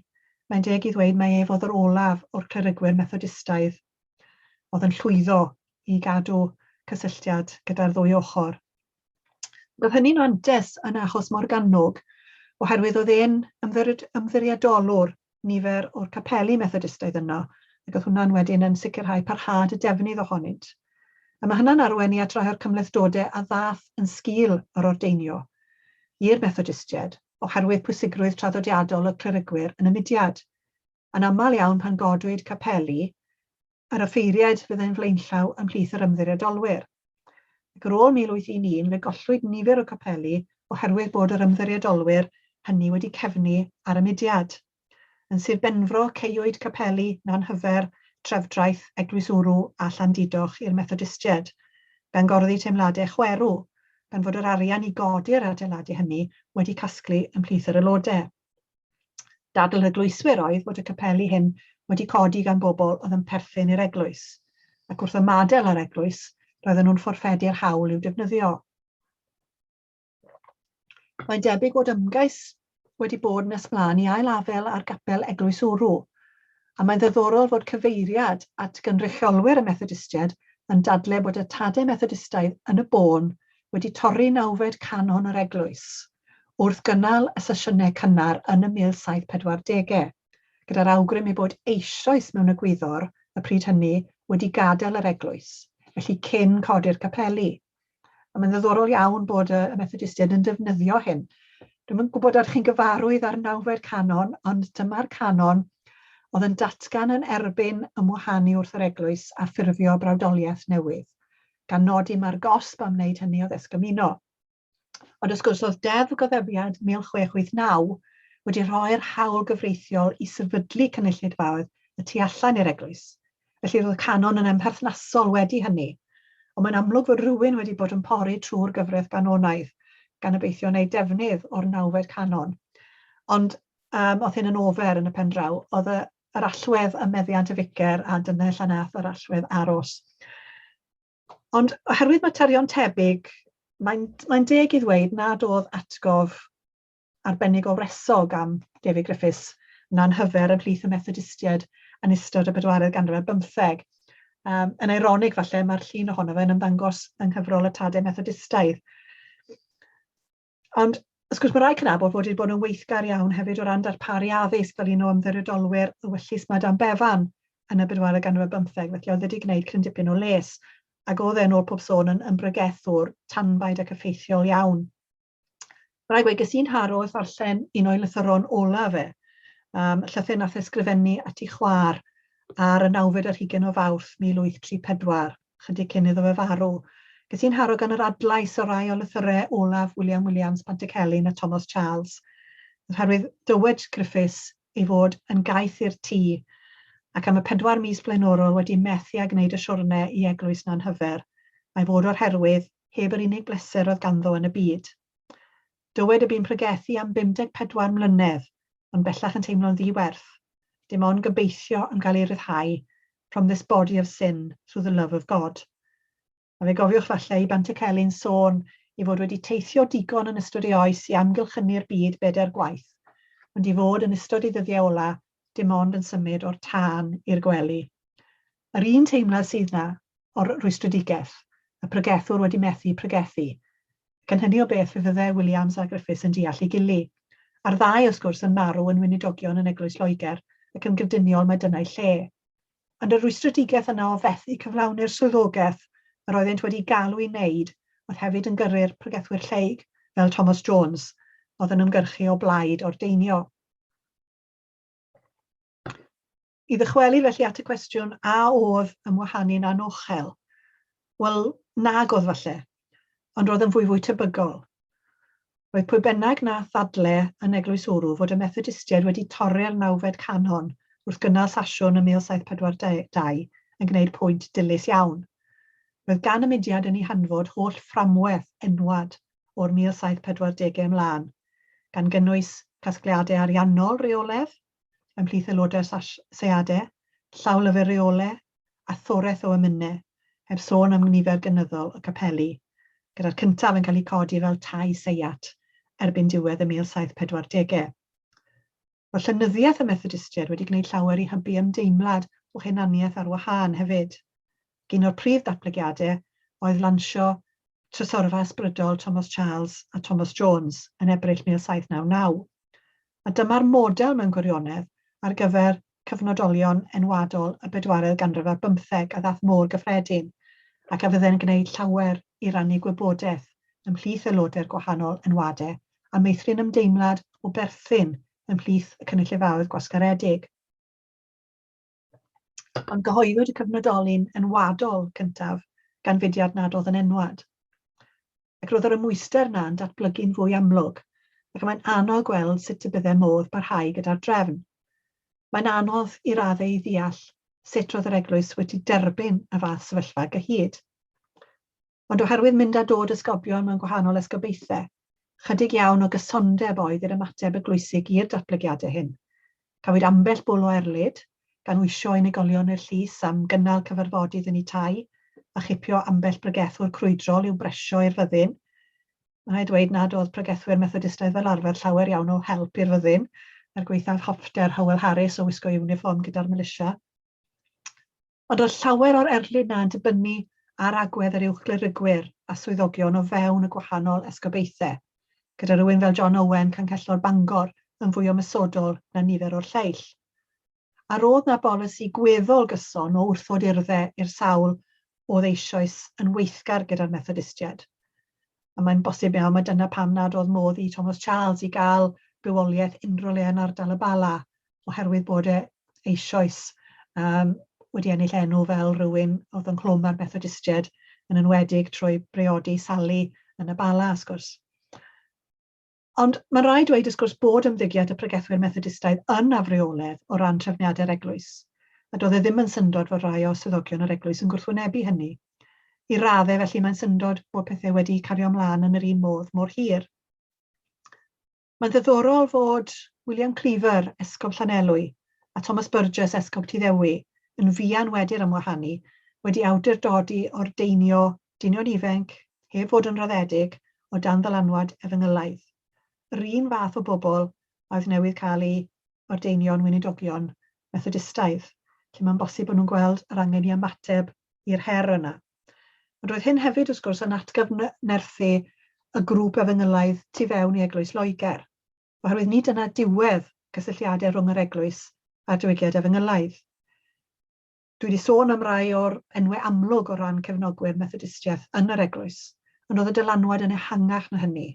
mae'n deg i ddweud mai ef oedd yr olaf o'r clerigwyr Methodistaidd. oedd yn llwyddo i gadw cysylltiad gyda'r ddwy ochr. Roedd hynny'n antes yn achos Morgannwg, oherwydd oedd e'n ymddiriedolwr nifer o'r capeli Methodistaidd yno, ac oedd hwnna'n wedyn yn sicrhau parhad y defnydd ohonynt. A mae hynna'n arwain ni at rai o'r cymhlethdodau a ddaeth yn sgil yr ordeinio i'r Methodistiaid, oherwydd pwysigrwydd traddodiadol y clerigwyr yn y mudiad. Yn aml iawn pan godwyd capeli, yr offeiriaid fyddai'n flaenllaw ymhlith yr ymddiriedolwyr. Ac ar ôl 1811 fe gollwyd nifer o capeli oherwydd bod yr ymddiriedolwyr hynny wedi cefnu ar y mudiad. Yn Sir Benfro caewyd capeli Nanhyfer, Trefdraeth, Eglwys Wrw a Llandudoch i'r Methodistiaid, gan gorddi teimladau chwerw, gan fod yr arian i godi'r adeiladau hynny wedi casglu ymhlith yr aelodau. Dadl eglwyswyr oedd bod y capeli hyn wedi codi gan bobl oedd yn perthyn i'r eglwys, ac wrth ymadael â'r eglwys, roedden nhw'n fforffedu'r hawl i'w defnyddio. Mae'n debyg bod ymgais wedi bod nes mlaen i ail-afael ar gapel Eglwys Wrw, a mae'n ddiddorol fod cyfeiriad at gynrychiolwyr y Methodistiaid yn dadle bod y tadau Methodistaidd yn y bôn wedi torri nawfed canon yr eglwys. wrth gynnal y sesiynau cynnar yn y 1740au, gyda'r awgrym ei bod eisoes mewn egwyddor y pryd hynny wedi gadael yr eglwys, felly cyn codi'r capeli. A mae'n ddiddorol iawn bod y Methodistiaid yn defnyddio hyn. Dwi'm yn gwybod ydych chi'n gyfarwydd â'r nawfed canon, ond dyma'r canon oedd yn datgan yn erbyn ymwahanu wrth yr eglwys a ffurfio brawdoliaeth newydd, gan nodi mai'r gosb am wneud hynny oedd esgymuno. Ond wrth gwrs, oedd Deddf Goddefiad 1689 wedi rhoi'r hawl gyfreithiol i sefydlu cynulleidfaoedd y tu allan i'r eglwys, felly roedd y canon yn amherthnasol wedi hynny. Ond mae'n amlwg fod rhywun wedi bod yn pori trwy'r gyfraith ganonaidd, gan obeithio wneud defnydd o'r nawfed canon. Ond um, oedd hyn yn ofer yn y pen draw. Oedd y, yr allwedd ym meddiant y ficer a dyna lle nath yr allwedd aros. Ond oherwydd materion tebyg, mae'n mae deg i ddweud nad oedd atgof arbennig o wresog am David Griffiths na'n hyfer ymhlith y Methodistiaid yn ystod y bedwaredd ganrif ar bymtheg. Um, yn eironig falle, mae'r llun ohono fe yn ymddangos yng nghyfrol y Tadau Methodistaidd. Ond wrth gwrs mae rhaid cydnabod fod wedi bod yn weithgar iawn hefyd o ran darparu addysg fel un o ymddiriedolwyr ewyllys Madame Bevan yn y bedwaredd ganrif ar bymtheg, felly oedd wedi gwneud cryn dipyn o les, ac oedd e yn ôl pob sôn yn, yn bregethwr tanbaid ac effeithiol iawn. Mae rhaid gweud, ges i'n nharo wrth ddarllen un o'i lythyron ola fe, um, llythyr nath ysgrifennu at ei chwaer ar y nawfed ar hugain o Fawrth 1834. chydig cyn iddo fe farw. Ges i'n nharo gan yr adlais o rai o lythyrau olaf William Williams, Pantycelyn a Thomas Charles, oherwydd dywed Griffiths ei fod yn gaeth i'r tŷ ac am y 4 mis blaenorol wedi methu â gwneud y siwrne i Eglwys Nanhyfer, a'i fod o'r herwydd heb yr unig bleser oedd ganddo yn y byd. Dywed y bu'n pregethu am 54 mlynedd, ond bellach yn teimlo'n ddi-werth, dim ond gobeithio am gael ei ryddhau from this body of sin through the love of God. A fe gofiwch falle i Bantycelyn sôn ei fod wedi teithio digon yn ystod ei oes i amgylchynu'r byd bedair gwaith, ond i fod yn ystod ei ddyddiau ola dim ond yn symud o'r tân i'r gwely. Yr un teimlad sydd 'na o'r rhwystredigaeth, y pregethwr wedi methu pregethu, Ac yn hynny o beth fe fydde Williams a Griffiths yn deall ei gili. A'r ddau, wrth gwrs, yn marw yn weinidogion yn Eglwys Loegr, ac yn gyfduniol mai dyna'i lle. Ond y rwystredigaeth yna o fethu cyflawni'r swyddogaeth yr oeddent wedi galw i wneud oedd hefyd yn gyrru'r pregethwyr lleyg, fel Thomas Jones, oedd yn ymgyrchu o blaid ordeinio. I ddychwelyd felly at y cwestiwn a oedd ymwahanu'n anochel? Wel, nag oedd falle, ond roedd yn fwyfwy tebygol. Roedd pwy bynnag nath ddadle yn Eglwys Wrw fod y Methodistiaid wedi torri'r nawfed canon wrth gynnal sasiwn ym 1742 yn gwneud pwynt dilys iawn. Roedd gan y mudiad yn ei hanfod holl fframwaith enwad o'r 1740au ymlaen, gan gynnwys casgliadau ariannol rheoledd, ymhlith aelodau'r seiadau, llawlyfr reole a thoreth o emynau, heb sôn am nifer gynyddol o capeli, gyda'r cyntaf yn cael eu codi fel tai seiat erbyn diwedd y 1740au. Roedd llenyddiaeth y Methodistiaid wedi gwneud llawer i hybu ymdeimlad o hunaniaeth ar wahân hefyd. Ac un o'r prif ddatblygiadau oedd lansio Trysorfa Ysbrydol Thomas Charles a Thomas Jones yn Ebrill 1799. A dyma'r model mewn gwirionedd ar gyfer cyfnodolion enwadol y bedwaredd ganrif ar bymtheg a ddaeth mor gyffredin, ac a fydde'n gwneud llawer i rannu gwybodaeth ymhlith aelodau'r gwahanol enwadau a meithrin ymdeimlad o berthyn ymhlith y cynulleidfaoedd gwasgaredig. Ond gyhoeddwyd y cyfnodolyn enwadol cyntaf gan fudiad nad oedd yn enwad. Ac roedd yr ymwyster 'na yn datblygu'n fwy amlwg, ac mae'n anodd gweld sut y bydde modd parhau gyda'r drefn. Mae'n anodd i raddau i ddeall sut roedd yr eglwys wedi derbyn y fath sefyllfa gyhyd. Ond oherwydd mynd a dod esgobion mewn gwahanol esgobaethau, chydig iawn o gysondeb oedd i'r ymateb eglwysig i'r datblygiadau hyn. Cafwyd ambell bwl o erlid, gan wysio unigolion i'r llys am gynnal cyfarfodydd yn eu tai a chipio ambell bregethwr crwydrol i'w bresio i'r fyddin. Mae'n rhaid dweud nad oedd pregethwyr Methodistaidd fel arfer llawer iawn o help i'r fyddin, er gwaethaf hoffter Howell Harris o wisgo iwnifform gyda'r milisia. Ond oedd llawer o'r erlid 'na yn dibynnu ar agwedd yr uwchglerigwyr a swyddogion o fewn y gwahanol esgobaethau, gyda rhywun fel John Owen, Canghellor Bangor, yn fwy ymosodol na nifer o'r lleill. A roedd 'na bolisi gweddol gyson o wrthod urddau i'r sawl oedd eisoes yn weithgar gyda'r Methodistiaid. A mae'n bosib iawn mai dyna pam nad oedd modd i Thomas Charles i gael bywoliaeth unrhyw le yn ardal y Bala, oherwydd bod e eisoes um, wedi ennill enw fel rhywun oedd ynghlwm â'r Methodistiaid, yn enwedig trwy briodi Sally yn y Bala, wrth gwrs. Ond mae'n rhaid dweud, wrth gwrs, bod ymddygiad y pregethwyr Methodistaidd yn afreoledd o ran trefniadau'r eglwys, a doedd e ddim yn syndod fod rhai o swyddogion yr eglwys yn gwrthwynebu hynny. I raddau, felly, mae'n syndod bod pethau wedi cario ymlaen yn yr un modd mor hir. Mae'n ddiddorol fod William Cleaver, Esgob Llanelwy, a Thomas Burgess, Esgob Tyddewi, yn fuan wedi'r ymwahanu, wedi awdurdodi ordeinio dynion ifainc, heb fod yn raddedig, o dan ddylanwad efengylaidd. Yr un fath o bobl a oedd newydd cael eu ordeinio'n weinidogion Methodistaidd, lle mae'n bosib bod nhw'n gweld yr angen i ymateb i'r her yna. Ond roedd hyn hefyd, wrth gwrs, yn atgyfnerthu y grŵp efengylaidd tu fewn i Eglwys Loegr, oherwydd nid dyna diwedd cysylltiadau rhwng yr Eglwys a'r Diwygiad Efengylaidd. Dwi wedi sôn am rai o'r enwau amlwg o ran cefnogwyr Methodistiaeth yn yr Eglwys, ond oedd y dylanwad yn ehangach na hynny,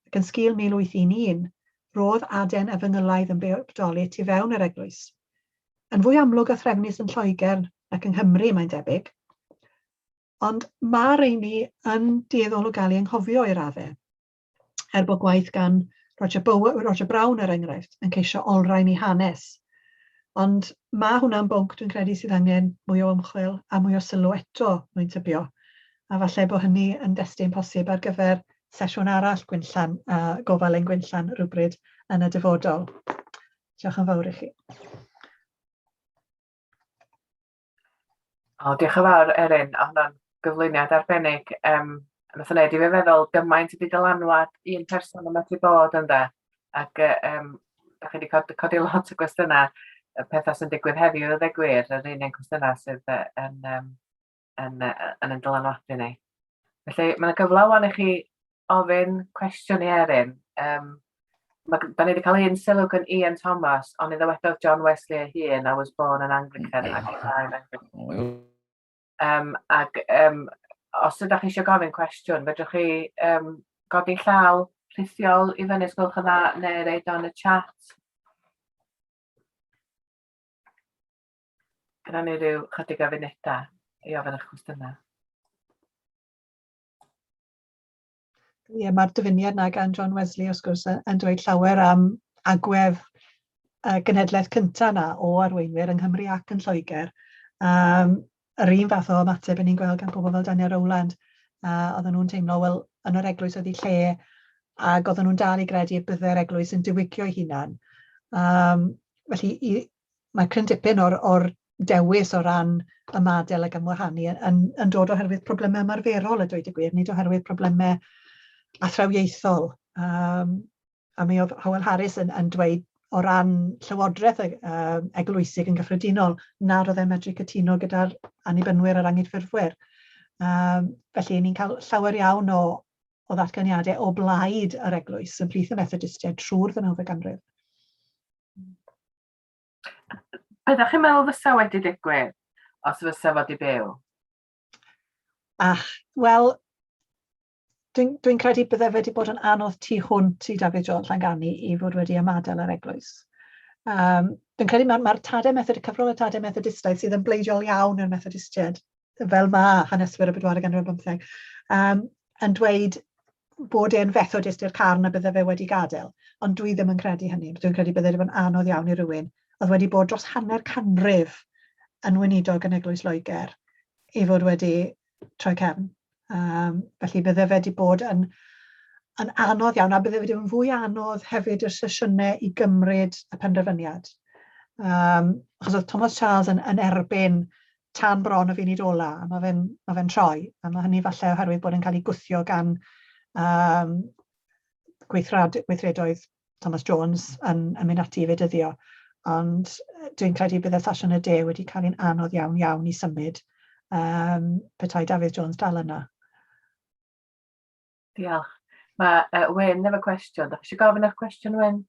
ac yn sgil 1811, roedd aden efengylaidd yn bodoli tu fewn yr Eglwys. Yn fwy amlwg a threfnus yn Lloegr nac yng Nghymru, mae'n debyg. Ond mae rheini yn dueddol o gael eu anghofio i raddau, er bod gwaith gan Roger, Bow Roger Brown, er enghraifft, yn ceisio olrhain ei hanes. Ond mae hwnna'n bwnc dwi'n credu sydd angen mwy o ymchwil a mwy o sylw eto, mae'n tybio. A falle bod hynny yn destun posib ar gyfer sesiwn arall Gwinllan, a gofal ein Gwinllan rhywbryd yn y dyfodol. Diolch yn fawr i chi. O, diolch yn fawr, Erin. O, hwnna'n gyflwyniad arbennig. Um, nath o wneud i fi feddwl gymaint ydy dylanwad un person yn medru bod ynde. Ac um, da chi wedi codi, codi lot o gwestiynau, y pethau sy'n digwydd heddiw, dweud gwir, yr un un cwestiynau sydd yn, um, yn, yn, yn dylanwadu ni. Felly, mae yna gyfle wan i chi ofyn cwestiwn i Erin. Um, ma, da ni wedi cael un sylw gan Ian Thomas, ond i ddywedodd John Wesley ei hun, I was born an Anglican ac I died Anglican. Um, ac um, os ydych chi eisiau gofyn cwestiwn, fedrwch chi um, godi llaw rhithiol i fyny os gwelwch yn dda, neu reid o'n y chat. Gyda ni ryw chydig o funudau i ofyn eich cwestiynau. Ie, mae'r dyfyniad 'na gan John Wesley, wrth gwrs, yn dweud llawer am agwedd y genhedlaeth cyntaf 'na o arweinwyr yng Nghymru ac yn Lloegr. Um, yr un fath o ymateb yn ni'n gweld gan bobl fel Daniel Rowland. Oedden nhw'n teimlo, wel, yn yr eglwys oedd ei lle, ac oedden nhw'n dal i gredu y byddai'r eglwys yn diwygio ei hunan. Um, felly, i, mae cryn dipyn o'r, or dewis o ran ymadael ac ymwahanu yn, yn, yn dod oherwydd problemau ymarferol a dweud y gwir, nid oherwydd problemau athrawiaethol. Um, a mi oedd Howell Harris yn, yn dweud o ran llywodraeth eglwysig yn gyffredinol, nad oedd e'n medru cytuno gyda'r Annibynwyr a'r Anghydffurfwyr. Felly, ni'n cael llawer iawn o, o ddatganiadau o blaid yr eglwys ymhlith y Methodistiaid trwy'r ddeunawfed ganrif. Be ydych chi'n meddwl fysa wedi digwydd os fysa fo 'di byw? Ach, wel, dwi'n dwi credu bydde fe wedi bod yn anodd tu hwnt i Dafydd Jones Llangani i fod wedi ymadael â'r eglwys. Dwi'n credu mae'r ma tadau Methodist, cyfrol y tadau Methodistaidd sydd yn bleidiol iawn i'r Methodistiaid, fel mae haneswyr y bedwaredd ganrif ar bymtheg, yn dweud bod e'n Fethodist i'r carn a bydde fe wedi gadael. Ond dwi ddim yn credu hynny. Dwi'n credu bydde wedi bod yn anodd iawn i rywun oedd wedi bod dros hanner canrif yn weinidog yn Eglwys Loegr i fod wedi troi cefn. Felly bydde fe wedi bod yn, yn anodd iawn, a bydde fe wedi bod yn fwy anodd hefyd i'r sesiynau i gymryd y penderfyniad. Achos oedd Thomas Charles yn, yn erbyn tan bron y funud ola, a mae fe'n ma fe troi, a mae hynny falle oherwydd bod e'n cael ei gwthio gan gweithrad, gweithredoedd Thomas Jones yn, yn mynd ati i fedyddio. Ond dwi'n credu bydd y Sasiwn y De wedi cael un anodd iawn iawn i symud petai Dafydd Jones dal yna. Diolch. Mae Wyn efo cwestiwn. Dach chi eisiau gofyn eich cwestiwn, Wyn?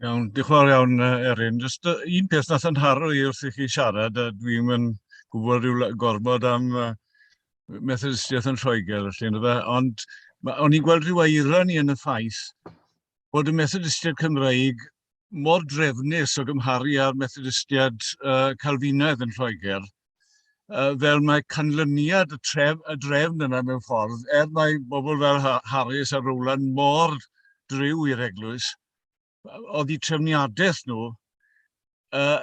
Iawn, diolch yn fawr iawn, Erin. Just un peth nath yn nharo i wrth i chi siarad, a dwi'n yn gwybod rhyw gormod am Methodistiaeth yn Lloegr, felly, ynddo fe, ond o'n i'n gweld rhyw irony yn y ffaith bod y Methodistiaid Cymreig mor drefnus o gymharu â'r Methodistiaid Calfinaidd yn Lloegr, fel mae canlyniad y, tref, y drefn yna mewn ffordd, er mae bobl fel Harris a Rowland mor driw i'r eglwys, oedd eu trefniadaeth nhw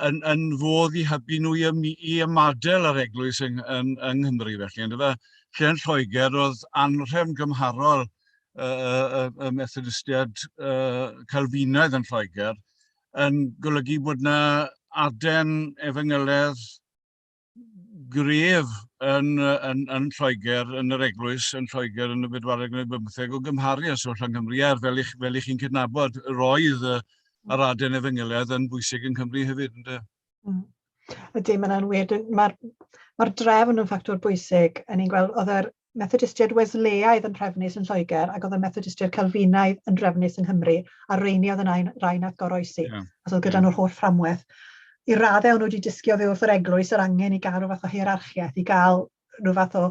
yn, yn fodd i hybu nhw i, i ymadael â'r eglwys yng, yng, yng Nghymru felly. Ynddo fe? Lle yn Lloegr oedd anrhefn gymharol y, y Methodistiaid Calfinaidd yn Lloegr yn golygu bod yna aden efengyledd gref yn, yn, yn Lloegr, yn yr eglwys yn Lloegr yn y bedwaredd ganrif bymtheg o gymharu â sefyllfa yng Nghymru, er fel ich, fel ich chi'n cydnabod, roedd y, yr aden efengyledd yn bwysig yng Nghymru hefyd. Ynddo? Ydy, mae'n wir. Mae'r mae drefn yn ffactor bwysig. Yn ni'n gweld, oedd yr Methodistiaid Wesleyaidd yn nhrefnus yn Lloegr ac oedd y Methodistiaid Calfinaidd yn drefnus yng Nghymru, a rheini oedd yn ein, rai nath goroesi. Achos oedd gyda nhw'r holl fframwaith. I raddau o'n nhw wedi dysgu oddi wrth yr eglwys yr angen i gael rhyw fath o hierarchiaeth, i gael rhyw fath o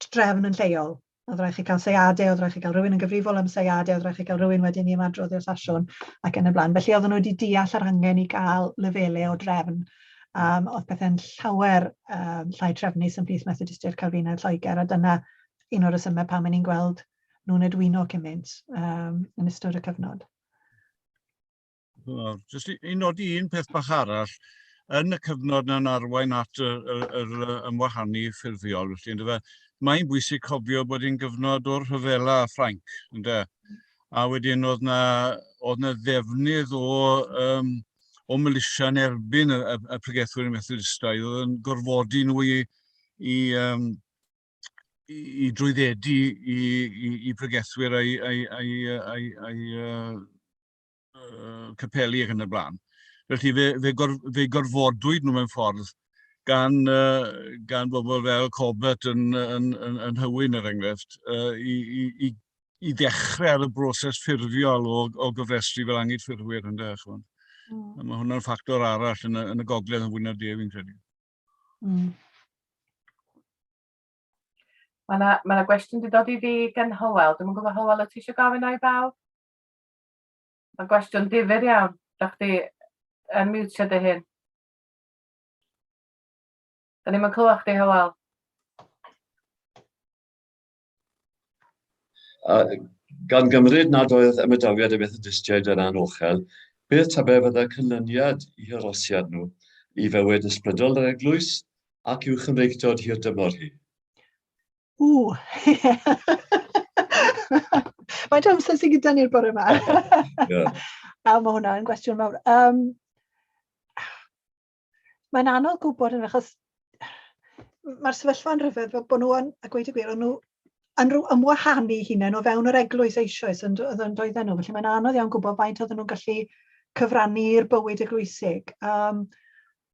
drefn yn lleol. Oedd rhaid chi cael seiadau, oedd rhaid chi cael rhywun yn gyfrifol am seiadau, oedd rhaid chi cael rhywun wedyn i ymadrodd i'r sasiwn ac yn y blaen. Felly oedden nhw wedi deall yr angen i gael lefelau o drefn. Oedd pethau'n llawer llai trefnus ymhlith Methodistiaid Calfinaidd Lloegr, a dyna un o'r rhesymau pam ni'n gweld nhw'n edwino cymaint yn ystod y cyfnod. Well, jyst i, i nodi un peth bach arall, yn y cyfnod na'n arwain at yr, yr, yr ymwahanu ffurfiol, felly, ynddo fe, mae'n bwysig cofio bod hi'n gyfnod o'r rhyfela a Ffrainc, ynddo? A wedyn oedd na, oedd na ddefnydd o, um, o militia yn erbyn y, y, y pregethwyr Methodistaidd, oedd yn gorfodi nhw i, i, um, i, i drwyddedu i, i, i pregethwyr a'i, a'i, a'i, a'i, a'i capeli ac yn y blaen. Felly fe, fe, gor, fe gorfodwyd nhw mewn ffordd gan, gan bobl fel Corbett yn, yn, yn, yn Hywyn, er enghraifft, i, i, i, i ddechrau ar y broses ffurfiol o, o gofrestru fel anghydffurfwyr, ynde, chymod. Mae hwnna'n ffactor arall yn y, yn y gogledd yn fwy na'r de, fi'n credu. Mae yna ma gwestiwn wedi dod i fi gan Hywel. Dwi'm yn gwybod, Hywel, wyt ti eisiau gofyn o i bawb? Mae'n gwestiwn difyr iawn. Da chdi yn mutio dy hun. Da ni'm yn clywed chdi, Hywel. A gan gymryd nad oedd ymadawiad y Methodistiaid yn anochel, beth tybed fyddai canlyniad i harosiad nhw i fywyd ysbrydol yr eglwys ac i'w Chymreictod hir dymor hi? Ww! Faint o amser sydd gyda ni'r bore yma? yeah. A mae hwnna'n gwestiwn mawr. Mae'n anodd gwybod yn achos mae'r sefyllfa'n rhyfedd fel bod nhw yn, a gweud y gwir, o'n nhw yn rhyw ymwahanu hunain o fewn yr eglwys eisoes yn, yn doedden nhw. Felly mae'n anodd iawn gwybod faint oedden nhw'n gallu cyfrannu i'r bywyd eglwysig. Um,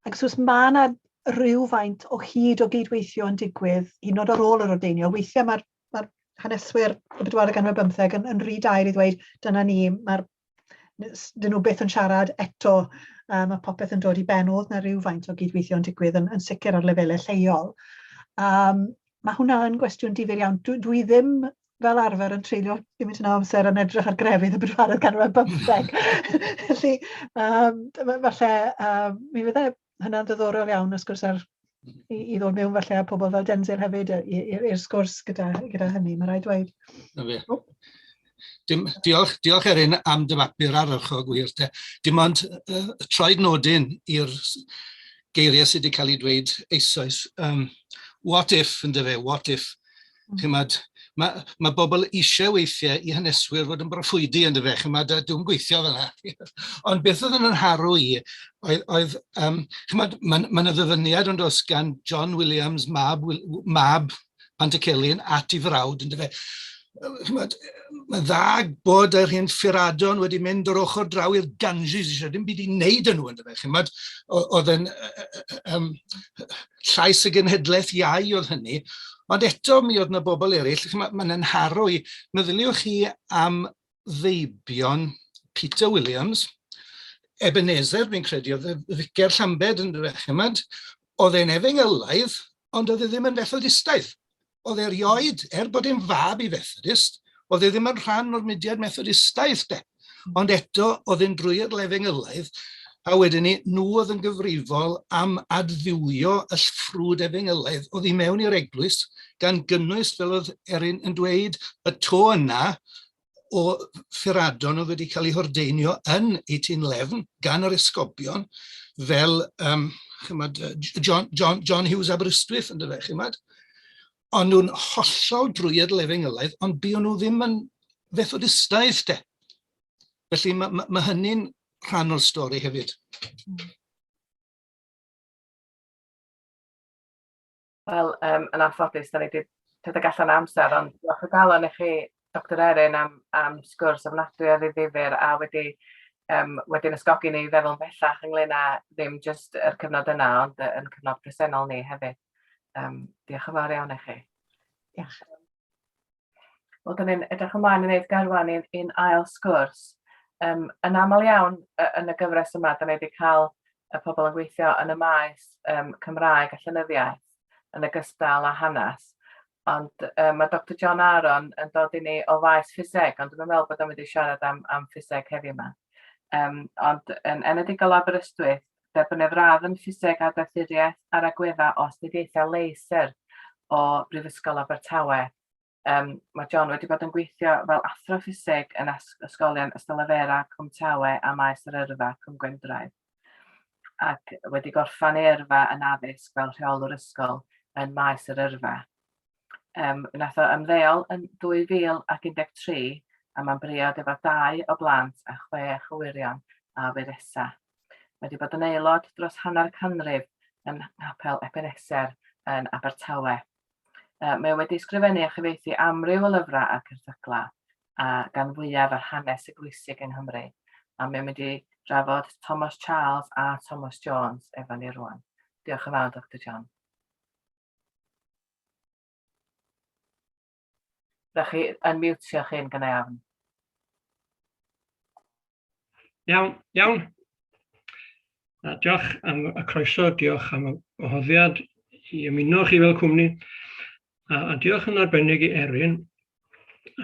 ac wrth gwrs mae yna rhywfaint o hyd o gydweithio yn digwydd, hyd yn oed ar ôl yr ordeinio. Weithiau mae'r mae haneswyr y bedwaredd ganrif ar bymtheg yn, yn rhy daer i ddweud dyna ni, mae'r dyn nhw byth yn siarad eto, um, mae popeth yn dod i ben, oedd na rhywfaint o gydweithio yn digwydd yn, yn sicr ar lefelau lleol. Um, mae hwnna yn gwestiwn difyr iawn. Dwi, dwi ddim fel arfer yn treulio gymaint yna o amser yn edrych ar grefydd y bedwaredd ganrif ar bymtheg. Felly, um, falle, um, mi fydde hynna'n ddiddorol iawn, wrth gwrs, ar, i, i ddod mewn falle â pobl fel Denzil hefyd i'r sgwrs gyda, gyda hynny, mae rhaid dweud. Na fe. Oh. Dim, diolch, diolch Erin am dy bapur arferchog wir te. Dim ond uh, troed nodyn i'r geiriau sydd wedi cael ei dweud eisoes. Um, what if, ynddo fe, what if. Chimod, mae, mae bobl eisiau weithiau i haneswyr fod yn broffwydi yn dyfe, chimod, a dwi'n gweithio fel yna. Ond beth oedd yn nharu i, oedd, oedd um, chimod, mae ma yna ddyfyniad ond os gan John Williams, mab, mab Pantycelyn at ei frawd, yn dyfe, chimod, mae'n dda bod yr hen ffuradon wedi mynd o'r ochr draw i'r Ganges eisiau dim byd i wneud yn nhw, yn dyfe, chimod, oedd yn um, llais y genhedlaeth iau oedd hynny, ond eto mi oedd yna bobl eraill, mae'n ma nharo i, meddyliwch chi am feibion Peter Williams, Ebenezer fi'n credu, oedd y ficer Llambed yn dweud, chymod, oedd e'n efengylaidd, ond oedd e ddim yn Fethodistaidd. Oedd e erioed, er bod e'n fab i Fethodist, oedd e ddim yn rhan o'r mudiad Methodistaidd de. Ond eto, oedd e'n drwy'r lefengylaidd, a wedyn ni, nhw oedd yn gyfrifol am adfywio y ffrwd efengylaidd oedd i mewn i'r eglwys, gan gynnwys, fel oedd Erin yn dweud, y to yna o ffuradon oedd wedi cael eu hordeinio yn 1811 gan yr esgobion, fel um, chymod, John, John, John Hughes Aberystwyth, yn dyfe, chymod? O'n nhw'n hollol drwyadl efengylaidd, ond buon nhw ddim yn Fethodistaidd, de. Felly mae, mae, mae hynny'n rhan o'r stori hefyd. Wel, um, yn anffodus, da ni wedi rhedeg allan amser, ond diolch o galon i chi, Dr Erin, am, am sgwrs ofnadwy o ddifyr a wedi, um, wedi'n ysgogi ni i feddwl bellach ynglyn â ddim jyst yr cyfnod yna, ond yn cyfnod presennol ni hefyd. Um, diolch yn fawr iawn i chi. Diolch. Wel, da ni'n edrych ymlaen i wneud garwan i'n un ail sgwrs. Um, yn aml iawn yn y gyfres yma, da ni wedi cael y pobl yn gweithio yn y maes um, Cymraeg a llenyddiaeth yn ogystal â hanes. Ond um, mae Dr John Aaron yn dod i ni o faes ffiseg, ond dwi'n meddwl bod o'n mynd i siarad am, am ffiseg heddiw yma. Um, ond yn enedigol Aberystwyth, Derbyniodd radd yn Ffiseg a Doethuriaeth ar agweddau o astudiaethau laser o Brifysgol Abertawe. Um, mae John wedi bod yn gweithio fel athro ffiseg yn ysgolion Ystalyfera, Cwmtawe a Maes yr Yrfa, Cwm Gwendraeth, ac wedi gorffen ei yrfa yn addysg fel rheolwr ysgol yn Maes yr Yrfa. Um, wnaeth o ymddeol yn 2013 a mae'n briod efo dau o blant a chwech o wyrion a wyresa. Mae wedi bod yn aelod dros hanner canrif yn Nghapel Ebeneser yn Abertawe. Uh, mae wedi ysgrifennu a chyfieithu amryw o lyfrau ac erthyglau, a gan fwyaf ar hanes eglwysig yng Nghymru. A mae'n mynd i drafod Thomas Charles a Thomas Jones efo ni rwan. Diolch yn fawr, Dr John. Rydych chi yn miwtio chi'n gynnau. Iawn, iawn. A diolch am y croeso, diolch am y gwahoddiad i ymuno chi fel cwmni. A, a diolch yn arbennig i Erin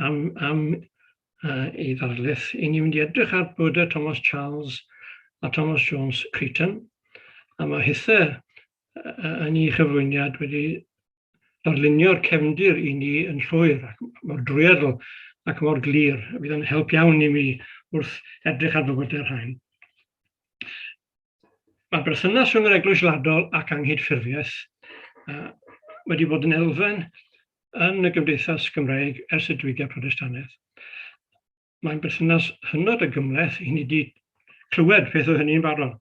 am, am uh, ei ddarlith. I ni'n mynd i edrych ar bywydau Thomas Charles a Thomas Jones Creighton. A mae hithau yn ei chyflwyniad wedi darlunio'r cefndir i ni yn llwyr ac mor drwyadl ac mor glir. Fydd yn help iawn i mi wrth edrych ar fywydau'r rhain. Mae'r berthynas rhwng yr Eglwys Wladol ac Anghydffurfiaeth uh, wedi bod yn elfen yn y gymdeithas Gymreig ers y Diwygiad Protestannaidd. Mae'n berthynas hynod o gymhleth, i ni wedi clywed peth o hynny'n barod.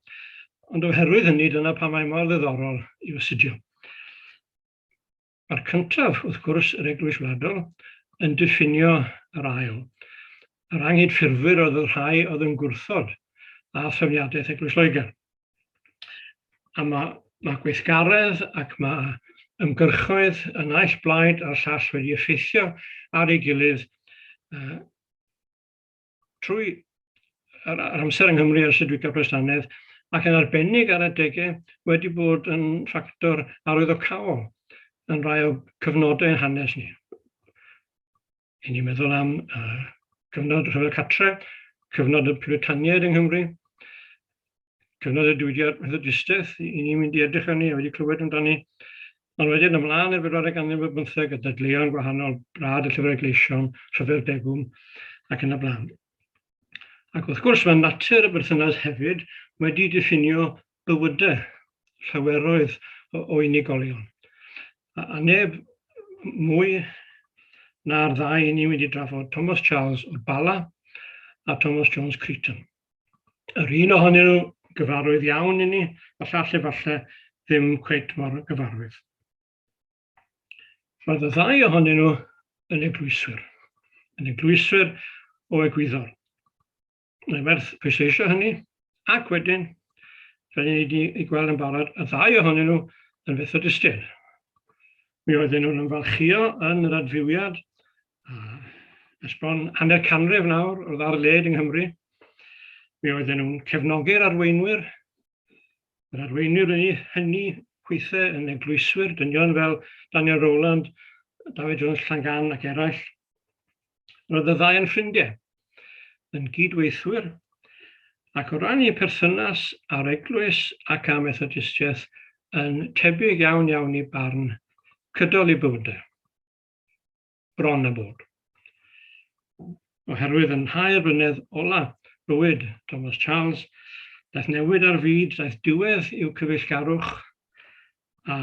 Ond oherwydd hynny, dyna pam mae mor ddiddorol i'w astudio. Mae'r cyntaf, wrth gwrs, yr Eglwys Wladol, yn diffinio yr ail. Yr anghydffurfwyr oedd y rhai oedd yn gwrthod a threfniadaeth Eglwys Loegr. A mae, mae gweithgaredd ac mae ymgyrchoedd y naill blaid a'r llall wedi effeithio ar ei gilydd trwy yr, yr amser yng Nghymru ers y Diwygiad Protestannaidd ac yn arbennig ar adegau wedi bod yn ffactor arwyddocaol yn rhai o cyfnodau yn hanes ni. I ni'n meddwl am uh, cyfnod rhyfel catre, cyfnod y Puritaniaid yng Nghymru, cyfnod y diwydiad Methodistiaeth, i ni'n mynd i edrych arni a wedi clywed amdani. Ond wedyn ymlaen i'r bedwaredd ganrif ar bymtheg, y dadleuon gwahanol, brad y llyfrau gleision, rhyfel degwm, ac yn y blaen. Ac wrth gwrs, mae natur y berthynas hefyd wedi diffinio bywydau llaweroedd o, o unigolion. A, a neb mwy na'r ddau i ni wedi drafod, Thomas Charles o'r Bala a Thomas Jones Cretan. Yr un ohonyn nhw gyfarwydd iawn i ni, a llall efallai ddim cweit mor gyfarwydd. Roedd y ddau ohonyn nhw yn eglwyswyr, yn eglwyswyr o egwyddor. Mae'n werth pwysleisio hynny, ac wedyn, fel ni wedi ei gweld yn barod, y ddau ohonyn nhw yn Fethodistiaid. Mi oedden nhw'n ymfalchïo yn yr adfywiad ers bron hanner canrif nawr oedd ar led yng Nghymru. Mi oedden nhw'n cefnogi'r arweinwyr, yr arweinwyr hynny, hynny hwythau yn eglwyswyr, dynion fel Daniel Rowland, David Jones Llangan ac eraill. Roedd y ddau yn ffrindiau, yn gydweithwyr, ac o ran eu perthynas â'r eglwys ac â Methodistiaeth yn tebyg iawn iawn i barn cydol eu bywydau. Bron a bod. Oherwydd yn nhair blynedd ola bywyd Thomas Charles, daeth newid ar fyd, daeth diwedd i'w cyfeillgarwch, a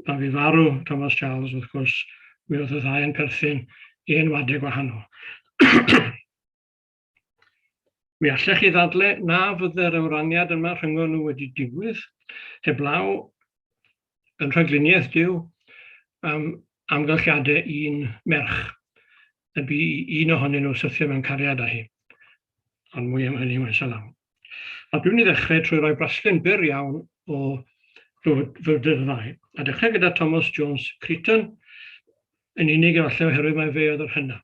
pan fu farw Thomas Charles, wrth gwrs, mi oedd y ddau yn perthyn i enwadau gwahanol. Mi allech chi ddadle na fydde'r ymraniad yma rhyngon nhw wedi digwydd heblaw yn rhagluniaeth Duw am amgylchiadau un merch y bu i un ohonyn nhw syrthio mewn cariad â hi. Ond mwy am hynny maes o law. A dwi'n mynd i ddechrau trwy roi braslun byr iawn o fywyd y ddau. A dechrau gyda Thomas Jones Cretan, yn unig efallai oherwydd mai fe oedd yr hynaf.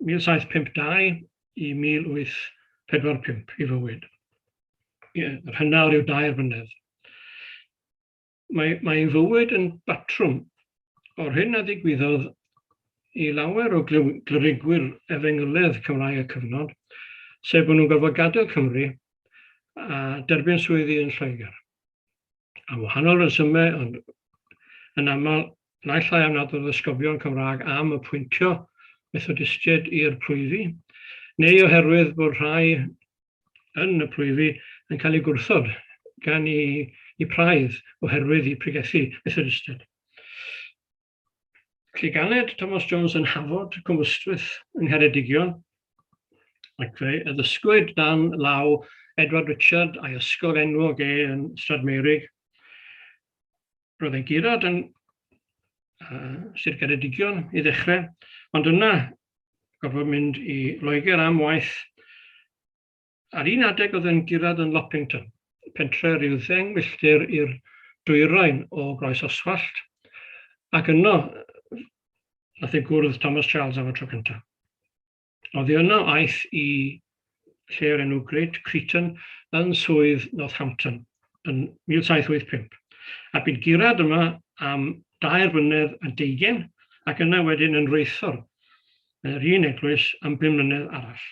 1752 i 1845 i fywyd. Ie, yr hynna o ryw dair blynedd. Mae, mae ei fywyd yn batrwm o'r hyn a ddigwyddodd i lawer o glyrigwyr efengyledd Cymraeg y cyfnod, sef bod nhw'n gorfod gadael Cymru a derbyn swyddi yn Lloegr. Am wahanol resymau, ond yn aml, naill ai am nad oedd esgobion Cymraeg am apwyntio Methodistiaid i'r plwyfi, neu oherwydd bod rhai yn y plwyfi yn cael eu gwrthod gan i, i praidd oherwydd i pregethu Methodistiaid. Felly ganed Thomas Jones yn Hafod, Cwm Ystwyth, yng Ngheredigion, ac fe addysgwyd dan law Edward Richard a'i ysgol enwog e yn Strad Meurig. Roedd e'n gurad yn uh, Sir Geredigion i ddechrau, ond yna gorfod mynd i Loegr am waith. Ar un adeg oedd yn gurad yn Loppington, pentre rhyw ddeng milltir i'r dwyrain o Groes Oswallt, ac yno nath ei gwrdd Thomas Charles am y tro cyntaf. Oddi yno aeth i lle o'r enw Great Cretan yn swydd Northampton yn 1785. A bu'n gurad yma am dair blynedd a deugain, ac yna wedyn yn reithor yn yr un eglwys am bum mlynedd arall.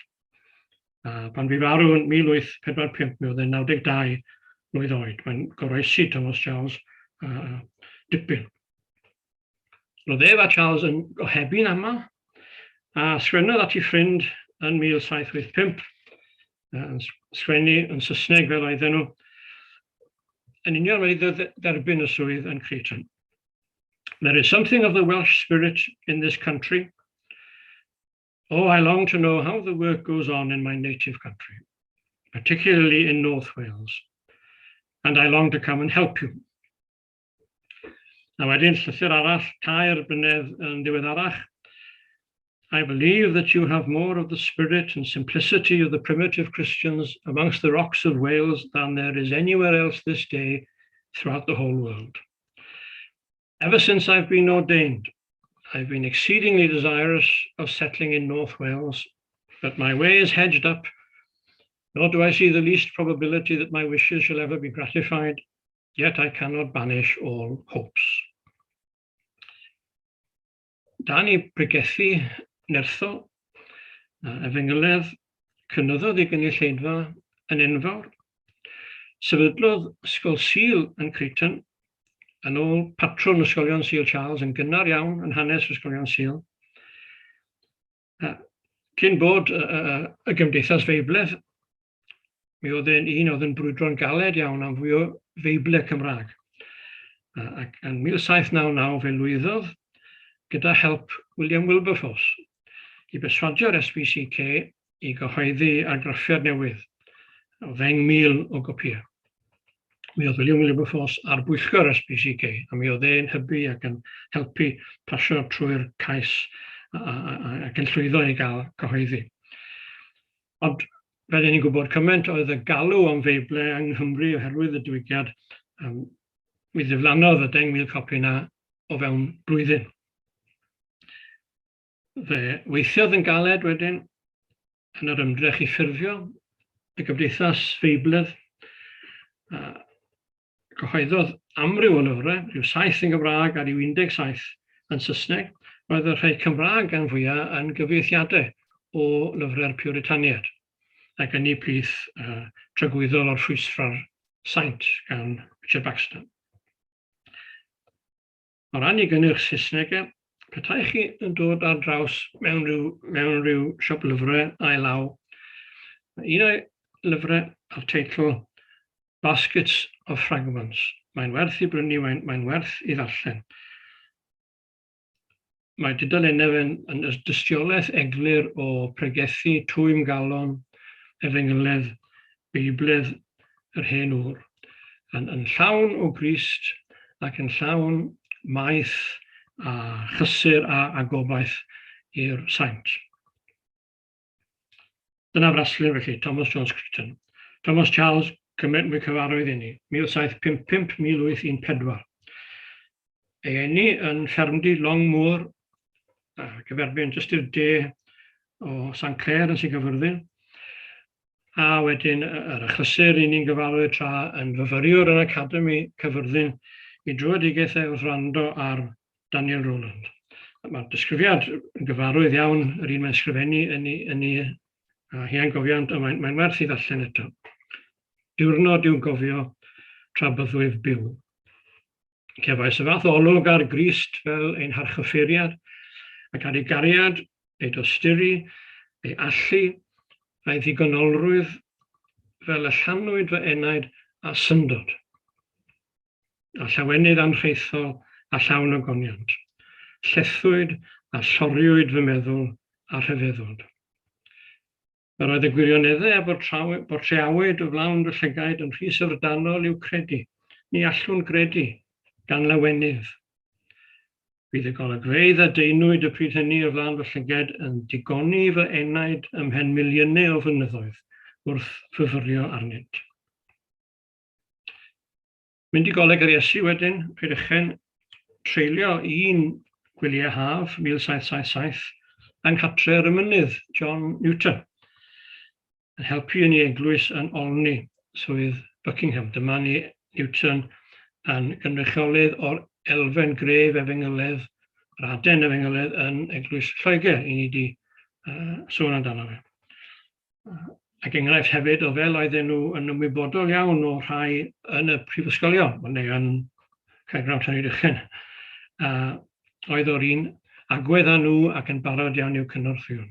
A pan fu farw yn 1845, mi oedd e'n 92 mlwydd oed. Mae'n goroesi Thomas Charles uh, dipyn. Roedd ef a Charles yn gohebu'n aml, a sgwennodd at ei ffrind yn 1785, yn sgwennu yn Saesneg fel oedden nhw, yn union wedi dderbyn y swydd yn Cretan. There is something of the Welsh spirit in this country. Oh, I long to know how the work goes on in my native country, particularly in North Wales, and I long to come and help you. A wedyn llythyr arall, tair blynedd yn ddiweddarach. I believe that you have more of the spirit and simplicity of the primitive Christians amongst the rocks of Wales than there is anywhere else this day throughout the whole world. Ever since I've been ordained, I've been exceedingly desirous of settling in North Wales, but my way is hedged up, nor do I see the least probability that my wishes shall ever be gratified, yet I cannot banish all hopes. Dan i bregethu nerthol, efengyledd, cynyddodd ei gynulleidfa yn enfawr. Sefydlodd Ysgol Sul yn Creighton yn ôl patrwn Ysgolion Sul Charles yn gynnar iawn yn hanes Ysgolion Sul. Cyn bod y, y, y Gymdeithas Feibledd, mi oedd e'n un oedd yn brwydro'n galed iawn am fwy o Feiblau Cymraeg. Ac yn 1799 fe lwyddodd gyda help William Wilberforce i berswadio'r SPCK i gyhoeddi argraffiad newydd o 10,000 o gopïau. Mi oedd William Wilberforce ar bwyllgor SPCK a mi oedd e'n hybu ac yn helpu pasio trwy'r cais ac yn llwyddo i gael cyhoeddi. Ond fel ni'n gwybod cymaint oedd y galw am Feible yng Nghymru oherwydd y diwygiad, um, mi ddiflannodd y 10,000 copi yna o fewn blwyddyn. Fe weithiodd yn galed wedyn yn yr ymdrech i ffurfio y Gymdeithas Feibledd, a Cyhoeddodd amryw o lyfrau, rhyw saith yn Gymraeg a rhyw 17 yn Saesneg. Roedd y rhai Cymraeg gan fwyaf yn gyfieithiadau o lyfrau'r Piwritaniaid, ac yn eu plith uh, Tragwyddol o'r Rhwysfra'r Saint gan Richard Baxter. O ran ei gynnyrch Saesneg e, petai chi yn dod ar draws mewn rhyw, mewn rhyw siop lyfrau ail law, un o'i lyfrau a'r teitl Baskets of Fragments. Mae'n werth i brynu, mae'n, mae'n werth i ddarllen. Mae dudalennau yn, yn dystiolaeth eglur o pregethu twym galon, efengyledd, Beibledd yr hen ŵr, yn, yn llawn o Grist ac yn llawn maeth a chysur a, a gobaith i'r saint. Dyna fraslun felly, Thomas Jones Crichton. Thomas Charles, cymaint mwy cyfarwydd i ni, 1755-1814. Ei eni yn ffermdy Longmoor, gyferbyn jyst i'r de o St Clair yn Sir Gaerfyrddin. A wedyn yr achlysur i ni'n gyfarwydd tra yn fyfyriwr yn Academi Cyfyrddin i dröedigaethau wrth wrando ar Daniel Rowland. Mae'r disgrifiad yn gyfarwydd iawn, yr un mae'n sgrifennu yn ei, yn ei hunangofiant, ond mae'n, mae'n werth i ddarllen eto. Diwrnod i'w gofio tra byddwyf byw. Cefais y fath olwg ar Grist fel ein harchoffeiriad, ac ar ei gariad, ei dosturi, ei allu, a'i ddigonolrwydd, fel y llanwyd fy enaid â syndod. a llawenydd anrhaethol a llawn ogoniant. Llethwyd a lloriwyd fy meddwl a rhyfeddod. Yr oedd y gwirioneddau a bortreawyd o flaen fy llygaid yn rhy syfrdanol i'w credu. Ni allwn gredu, gan lawenydd. Bydd y golygfeydd a deinwyd y pryd hynny o flaen fy llygaid yn digoni fy enaid ymhen miliynau o flynyddoedd wrth fyfyrio arnynt. Mynd i Goleg yr Iesu wedyn, Rhydychen, treulio un gwyliau haf 1777 yng nghartre'r emynydd John Newton, yn helpu yn ei eglwys yn Olney, Swydd Buckingham. Dyma ni Newton yn gynrychiolydd o'r elfen gref efengyledd, yr aden efengyledd yn Eglwys Lloegr, i ni wedi uh, sôn amdano fe. Ac enghraifft hefyd o fel oedden nhw yn ymwybodol iawn o rhai yn y prifysgolion, neu yn Caergrawnt yn Rhydychen, a oedd o'r un agwedd â nhw ac yn barod iawn i'w cynorthwyo.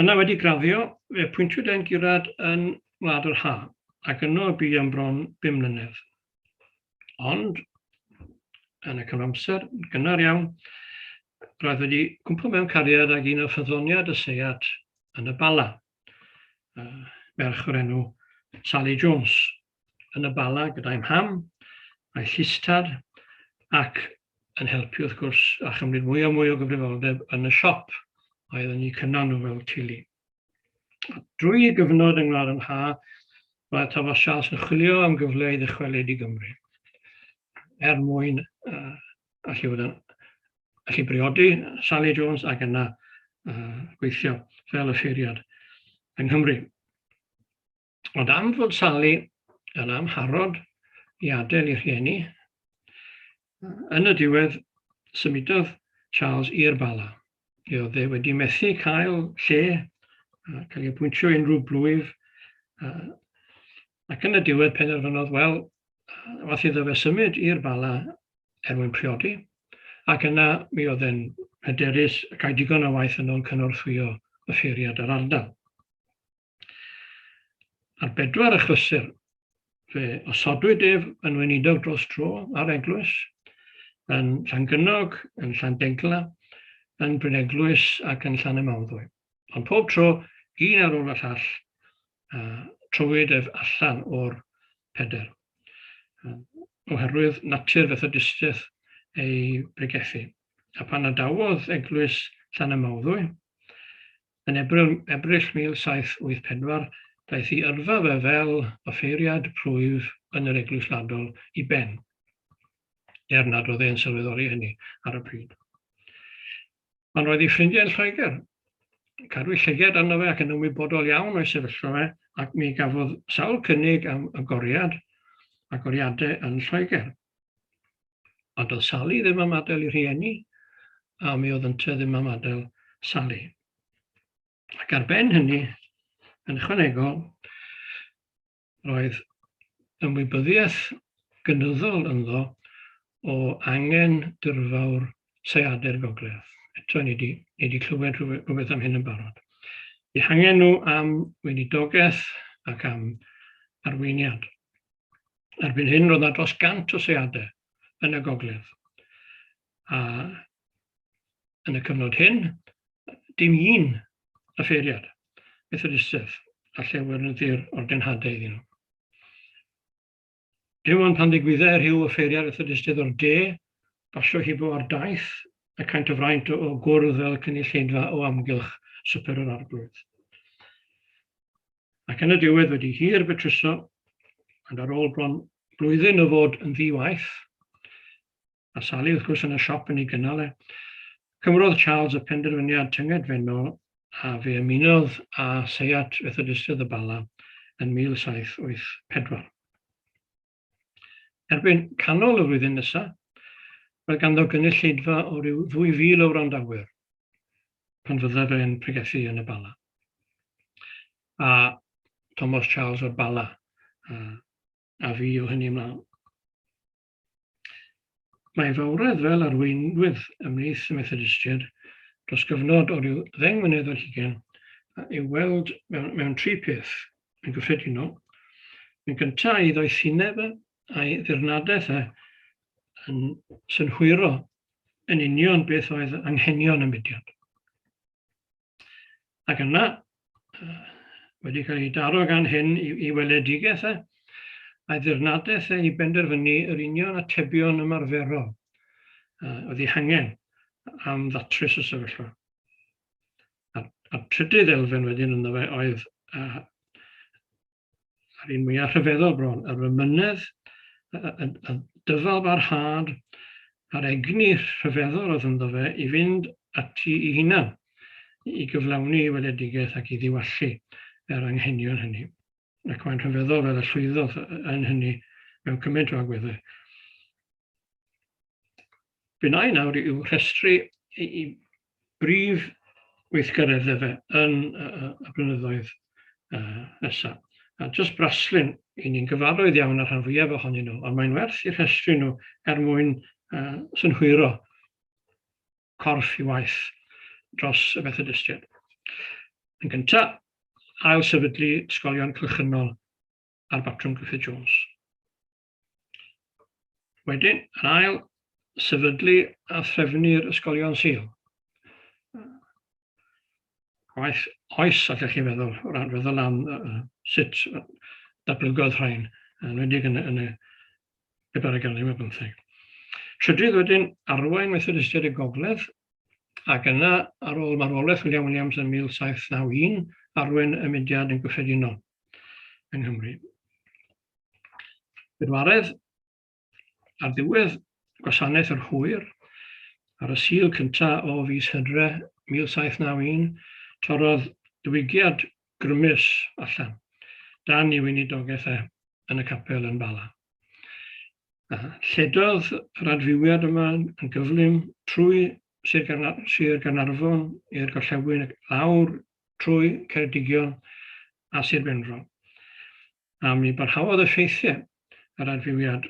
Yna wedi graddio, fe pwyntiwyd e'n gurad yn Wlad yr Ha, ac yno y bu am bron bum mlynedd. Ond, yn y cyfamser, yn gynnar iawn, roedd wedi cwmpo mewn cariad ag un o ffyddloniad y seiat yn y Bala, merch o'r enw Sally Jones, yn y Bala gyda'i mham, a'i llystad, ac yn helpu wrth gwrs a chymryd mwy a mwy o gyfrifoldeb yn y siop oedd yn eu cynnal nhw fel teulu. A drwy ei gyfnod yng Ngwlad yn Ha, roedd Thomas Charles yn chwilio am gyfle i ddychwelyd i Gymru er mwyn allu fod yn allu briodi Sally Jones ac yna gweithio fel offeiriad yng Nghymru. Ond am fod Sally yn amharod i adael ei rhieni, yn y diwedd symudodd Charles i'r Bala. Mi oedd e wedi methu cael lle, cael ei apwyntio unrhyw blwyf, ac yn y diwedd penderfynodd, wel, wath iddo fe symud i'r Bala er mwyn priodi, ac yna mi oedd e'n hyderus y cael digon o waith yno'n cynorthwyo offeiriad yr ardal. Ar bedwar achlysur, fe osodwyd ef yn weinidog dros dro ar eglwys, yn Llangynog, yn Llandegla, yn Bryneglwys ac yn Llanymawddwy. Ond pob tro, un ar ôl y llall, trowyd ef allan o'r peder, oherwydd natur Fethodistiaeth ei bregethu. A pan adawodd eglwys Llanymawddwy, Yn Ebrill, Ebrill 1784, daeth ei yrfa fe fel offeiriad plwyf yn yr Eglwys Wladol i ben, er nad oedd e'n sylweddoli hynny ar y pryd. Ond roedd ei ffrindiau yn Lloegr yn cadw eu llygad arno fe ac yn ymwybodol iawn o'i sefyllfa fe, ac mi gafodd sawl cynnig am agoriad, agoriadau yn Lloegr. Ond doedd Sally ddim am adael ei rhieni, a mi oedd ynte ddim am adael Sally. Ac ar ben hynny, yn ychwanegol, roedd ymwybyddiaeth gynyddol ynddo o angen dirfawr seiadau'r gogledd. Eto, ni wedi, ni wedi clywed rhywbeth am hyn yn barod. Eu hangen nhw am weinidogaeth ac am arweiniad. Erbyn hyn, roedd yna dros 100 o seiadau yn y gogledd. A yn y cyfnod hyn, dim un offeiriad Methodistiaeth a lle wernyddu'r ordenhadau iddyn nhw. Dim ond pan ddigwyddai rhyw offeiriad Methodistiaeth o'r de basio hibo ar daith y caent y fraint o gwrdd fel cynulleidfa o amgylch Swper yr Arglwydd. Ac yn y diwedd wedi hir betruso, ond ar ôl bron blwyddyn o fod yn ddi-waith, a Sally wrth gwrs yn y siop yn ei gynnal e, cymrodd Charles y penderfyniad tyngedfennol a fe ymunodd â Seiat Fethodistiaid y Bala yn 1784. Erbyn canol y flwyddyn nesaf, roedd ganddo gynulleidfa o ryw 2,000 o wrandawyr pan fydde fe'n pregethu yn y Bala. A Thomas Charles o'r Bala, a, a fi o hynny ymlaen. Mae ei fawredd fel arweinydd ymhlith y Methodistiaid dros gyfnod o ryw ddeng mlynedd ar hugain i'w weld mewn, mewn tri pheth yn gyffredinol. Yn gyntaf, ei ddoethineb e a'i ddirnadaeth e yn synhwyro yn union beth oedd anghenion y mudiad. Ac yna, wedi cael ei daro gan hyn i, i weledigaeth e, a'i ddirnadaeth e i benderfynu yr union atebion ymarferol oedd eu hangen am ddatrys y sefyllfa. A, a trydydd elfen wedyn ynddo fe oedd uh, a'r un mwyaf rhyfeddol bron, yr ymynedd, y, y, y dyfal barhad, a'r egni rhyfeddol oedd ynddo fe i fynd ati i hunan, i gyflawni ei weledigaeth ac i ddiwallu yr anghenion hynny. Ac mae'n rhyfeddol fel y llwyddodd yn hynny mewn cymaint o agweddau. Be wna i nawr yw rhestru i, i brif weithgareddau fe yn y, y blynyddoedd nesaf. A jyst braslun, i ni'n gyfarwydd iawn â'r rhan fwyaf ohonyn nhw, ond mae'n werth i rhestru nhw er mwyn synhwyro corff i waith dros y Methodistiaid. Yn gyntaf, ail sefydlu ysgolion cylchynol ar batrwm Griffith Jones. Wedyn, yn ail, sefydlu a threfnu'r ysgolion Sul. Gwaith oes, allech chi feddwl, o ran feddwl am uh, sut datblygodd rhain, yn enwedig yn, yn y bedwaredd ganrif ar bymtheg. Trydydd wedyn, arwain Methodistiaid y Gogledd, ac yna, ar ôl marwolaeth William Williams yn 1791, arwain y mudiad yn gyffredinol yng Nghymru. Bedwaredd, ar ddiwedd gwasanaeth yr hwyr, ar y Sul cyntaf o fis Hydre 1791, torrodd diwygiad grymus allan dan ei weinidogaeth e yn y capel yn Bala. Lledodd yr adfywiad yma yn gyflym trwy Sir, Garna Sir Gaernarfon i'r gorllewin ac lawr trwy Ceredigion a Sir Benfro. A mi barhaodd effeithiau yr adfywiad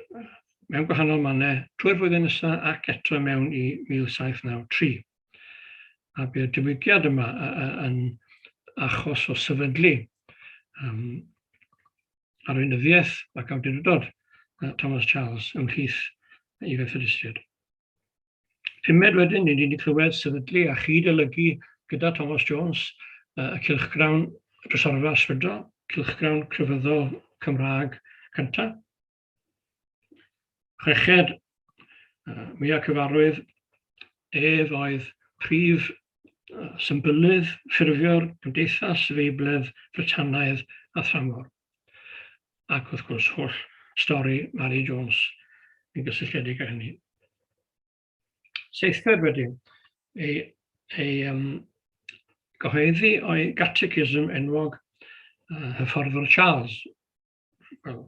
mewn gwahanol mannau trwy'r flwyddyn nesaf ac eto mewn i 1793. A bu'r diwygiad yma yn achos o sefydlu um, arweinyddiaeth ac awdurdod Thomas Charles ymhlith ei Fethodistiaid. Pumed wedyn, ni wedi clywed sefydlu a chyd-olygu gyda Thomas Jones y cylchgrawn Drysorfa Ysbrydol, cylchgrawn crefyddol Cymraeg cyntaf. Chweched, mwyaf cyfarwydd, ef oedd prif symbylydd ffurfio'r Gymdeithas Feibledd Frytanaidd a Thramor. Ac wrth gwrs, holl stori Mary Jones yn gysylltiedig â hynny. Seithfed wedyn, ei, ei um, gyhoeddi o'i gatecism enwog hyfforddwr Charles, wel,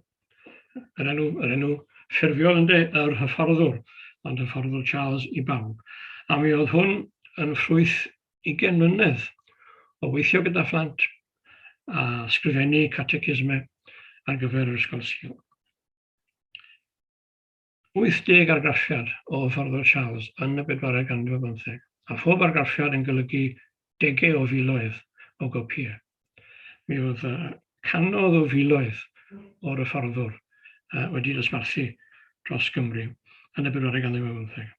yr enw, yr enw ffurfiol ynde, yr hyfforddwr, ond hyfforddwr Charles i bawb. A mi oedd hwn yn ffrwyth 20 mlynedd o weithio gyda phlant a sgrifennu catecismau ar gyfer yr Ysgol Sul. 80 argraffiad o Hyfforddwr Charles yn y bedwaredd ganrif ar bymtheg, a phob argraffiad yn golygu degau o filoedd o gopïau. Mi oedd cannoedd o filoedd o'r hyfforddwr wedi dosbarthu dros Gymru yn y bedwaredd ganrif ar bymtheg.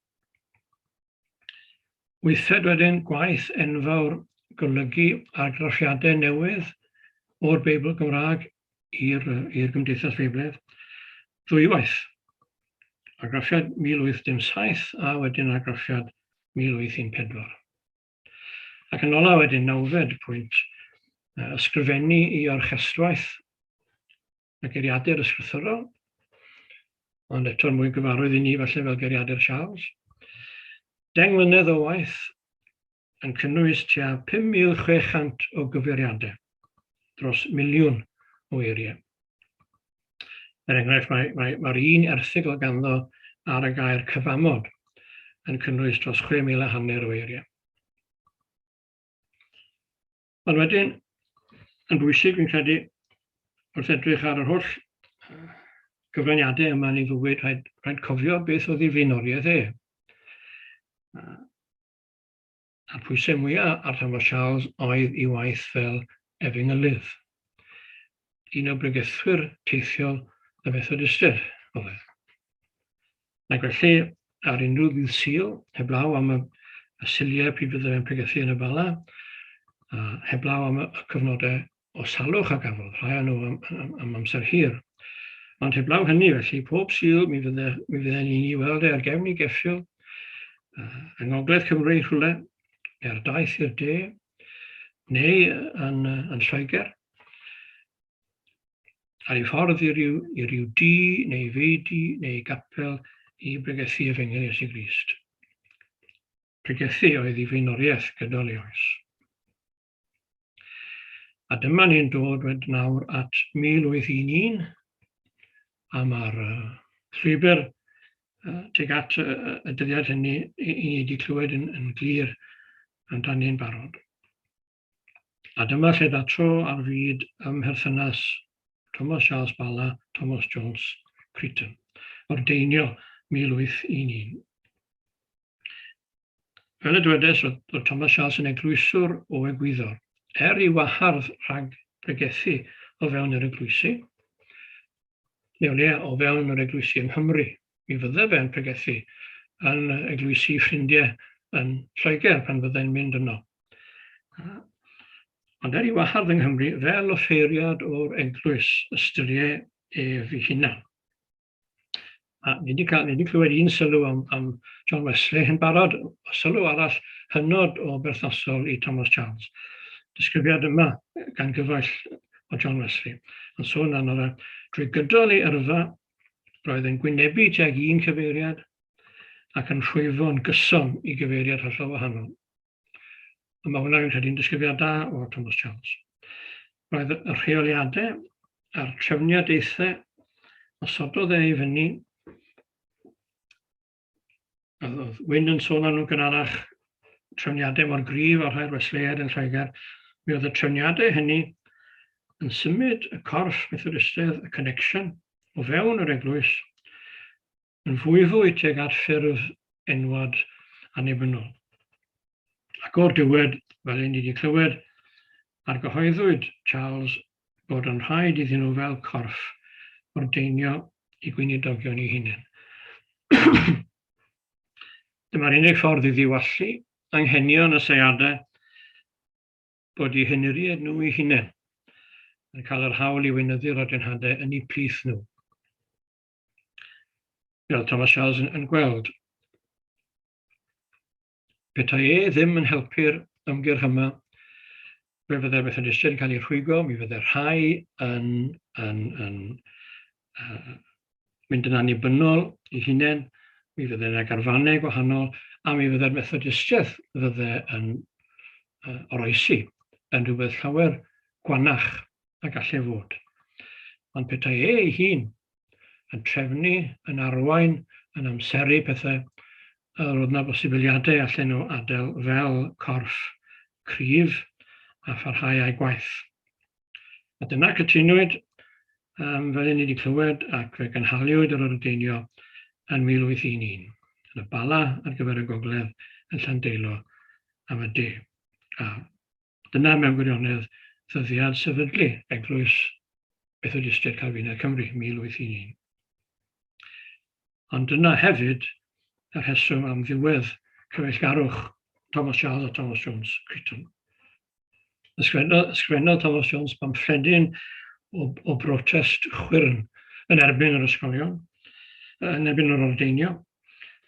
Wythfed wedyn, gwaith enfawr golygu argraffiadau newydd o'r Beibl Gymraeg i'r Gymdeithas Feiblaidd ddwywaith. Argraffiad 1807 a wedyn argraffiad 1814. Ac yn ola wedyn, nawfed pwynt, ysgrifennu i orchestwaith y geiriadur ysgrythurol, ond eto'n mwy gyfarwydd i ni falle fel geiriadur Charles. 10 mlynedd o waith yn cynnwys tua 5,600 o gyfeiriadau, dros miliwn o eiriau. Er enghraifft, mae'r mae, mae, mae un erthygl ganddo ar y gair cyfamod yn cynnwys dros 6,000 a hanner o eiriau. Ond wedyn, yn bwysig fi'n credu, wrth edrych ar yr holl gyfraniadau yma yn ei fywyd, rhaid, rhaid cofio beth oedd ei flaenoriaeth e. A'r pwysau mwyaf ar Thomas Charles oedd ei waith fel efengylydd. Un o bregethwyr teithiol y Methodistiaid oedd e. Ac felly, ar unrhyw ddydd Sul, heblaw am y, y Suliau pryd fydde fe'n pregethu yn y Bala, a heblaw am y, y cyfnodau o salwch a gafodd, rhai o'n nhw am, am, am amser hir. Ond heblaw hynny, felly, pob Sul mi fydde, mi fydde ni'n ei weld e ar gefn i geffyl, yng Ngogledd Cymru rhywle, ar daith i'r de, neu yn, yn Lloegr. ar ei ffordd i ryw, i ryw dŷ neu feudy neu gapel i bregethu Efengyl Iesu Grist. Pregethu oedd ei flaenoriaeth gydol ei oes. A dyma ni'n dod wed nawr at 1811, a mae'r uh, llwybr uh, tuag at y, y dyddiad hynny i, i ni wedi clywed yn, yn glir amdani'n barod. A dyma lle da tro ar fyd ym mherthynas Thomas Charles Bala, Thomas Jones, Cretan. Ordeinio 1811. Fel y dwedes, roedd Thomas Charles yn eglwyswr o egwyddor, er i wahardd rhag bregethu o fewn yr eglwysi, neu o leia o fewn yr eglwysi yng Nghymru. Mi fydde fe'n pregethu yn eglwysi ffrindiau yn Lloegr pan fydde'n mynd yno. Ond er i wahardd yng Nghymru fel offeiriad o'r eglwys, ystyriai ef ei hunan. A ni wedi, cael, ni wedi clywed un sylw am, am John Wesley yn barod, sylw arall hynod o berthnasol i Thomas Charles. Disgrifiad yma gan gyfaill o John Wesley, yn sôn arno fe, drwy gydol ei yrfa, roedd yn gwynebu tuag un cyfeiriad ac yn rhwyfo'n gyson i gyfeiriad hollol wahanol. A mae hwnna, fi'n credu, yn disgrifiad da o Thomas Charles. Roedd y rheoliadau a'r trefniadaethau osododd e i fyny, oedd Wyn yn sôn am nhw'n gynharach, trefniadau mor gryf â rhai'r Wesleyaid yn Lloegr, mi oedd y trefniadau hynny yn symud y corff Methodistaidd, y connection, o fewn yr eglwys, yn fwyfwy tuag at ffurf enwad annibynnol. Ac o'r diwedd, fel 'yn ni wedi clywed, argyhoeddwyd Charles bod yn rhaid iddyn nhw fel corff ordeinio i gweinidogion eu hunain. Dyma'r unig ffordd i ddiwallu anghenion y seiadau bod eu henuriaid nhw eu hunain yn cael yr hawl i weinyddu'r ordinhadau yn eu plith nhw. Fel Thomas Charles yn, yn gweld, petai e ddim yn helpu'r ymgyrch yma, fe fyddai'r Methodistiaid yn cael eu rhwygo, mi fyddai rhai yn, yn, yn uh, mynd yn annibynnol i hunain, mi fyddai yna garfannau gwahanol, a mi fyddai'r Methodistiaeth fydde yn uh, oroesi yn rhywbeth llawer gwanach a gallai fod. Ond petai e ei hun yn trefnu, yn arwain, yn amseru pethau, yr oedd yna bosibiliadau allan nhw adael fel corff cryf a pharhau â'i gwaith. A dyna cytunwyd, um, fel ni wedi clywed, ac fe gynhaliwyd yr ordeinio yn 1811, yn y Bala ar gyfer y gogledd, yn Llandeilo am y de. A Dyna mewn gwirionedd ddyddiad sefydlu Eglwys Methodistiaid Calfinaidd Cymru, 1811. Ond dyna hefyd y rheswm am ddiwedd cyfeillgarwch Thomas Charles a Thomas Jones Crichton. Ysgrifennodd, ysgrifennodd Thomas Jones bamffledyn o, o brotest chwyrn yn erbyn yr ysgolion, yn erbyn yr ordeinio.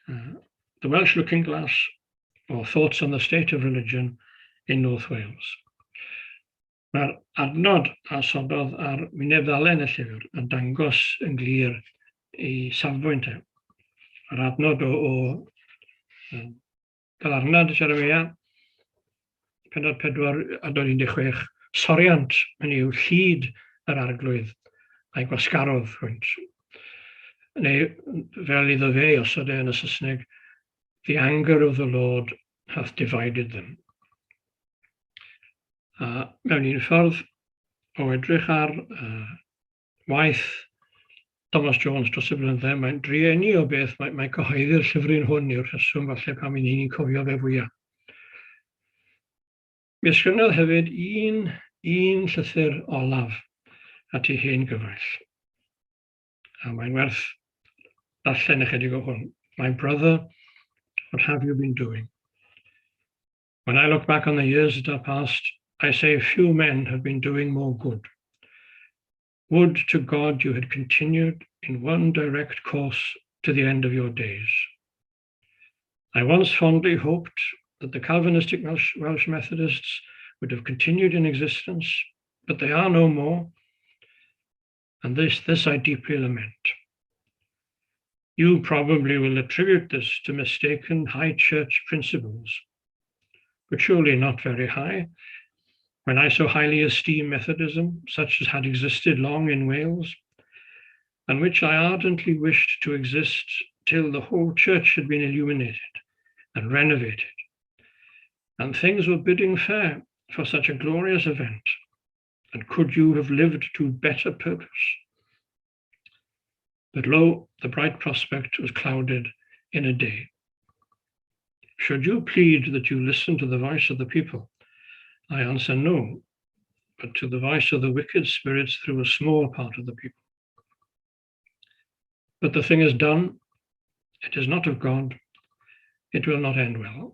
Uh, The Welsh Looking Glass or Thoughts on the State of Religion in North Wales. Mae'r adnod a sododd ar wyneb ddalen y llyfr yn dangos yn glir ei safbwynt e. Mae'r adnod o, o Galarnad Jeremia, penod 4, adnod 16, soriant, hynny yw llid yr arglwydd a'i gwasgarodd hwynt. Neu fel iddo fe ei osod e yn y Saesneg, The anger of the Lord hath divided them. A mewn un ffordd, o edrych ar uh, waith Thomas Jones dros y blynydde, mae'n drueni o beth, mae, mae cyhoeddi'r llyfryn hwn yw'r rheswm falle pam i ni'n cofio fe fwyaf. Mi ysgrifennodd hefyd un, un llythyr olaf at ei hen gyfaill. A mae'n werth darllen ychydig o hwn. My brother, what have you been doing? When I look back on the years that are past, I say few men have been doing more good. Would to God you had continued in one direct course to the end of your days. I once fondly hoped that the Calvinistic Welsh, Welsh Methodists would have continued in existence, but they are no more, and this, this I deeply lament. You probably will attribute this to mistaken high church principles, but surely not very high, when I so highly esteem Methodism, such as had existed long in Wales, and which I ardently wished to exist till the whole church had been illuminated and renovated, and things were bidding fair for such a glorious event. And could you have lived to better purpose? But lo, the bright prospect was clouded in a day. Should you plead that you listen to the voice of the people? I answer no, but to the voice of the wicked spirits through a small part of the people. But the thing is done. It is not of God. It will not end well.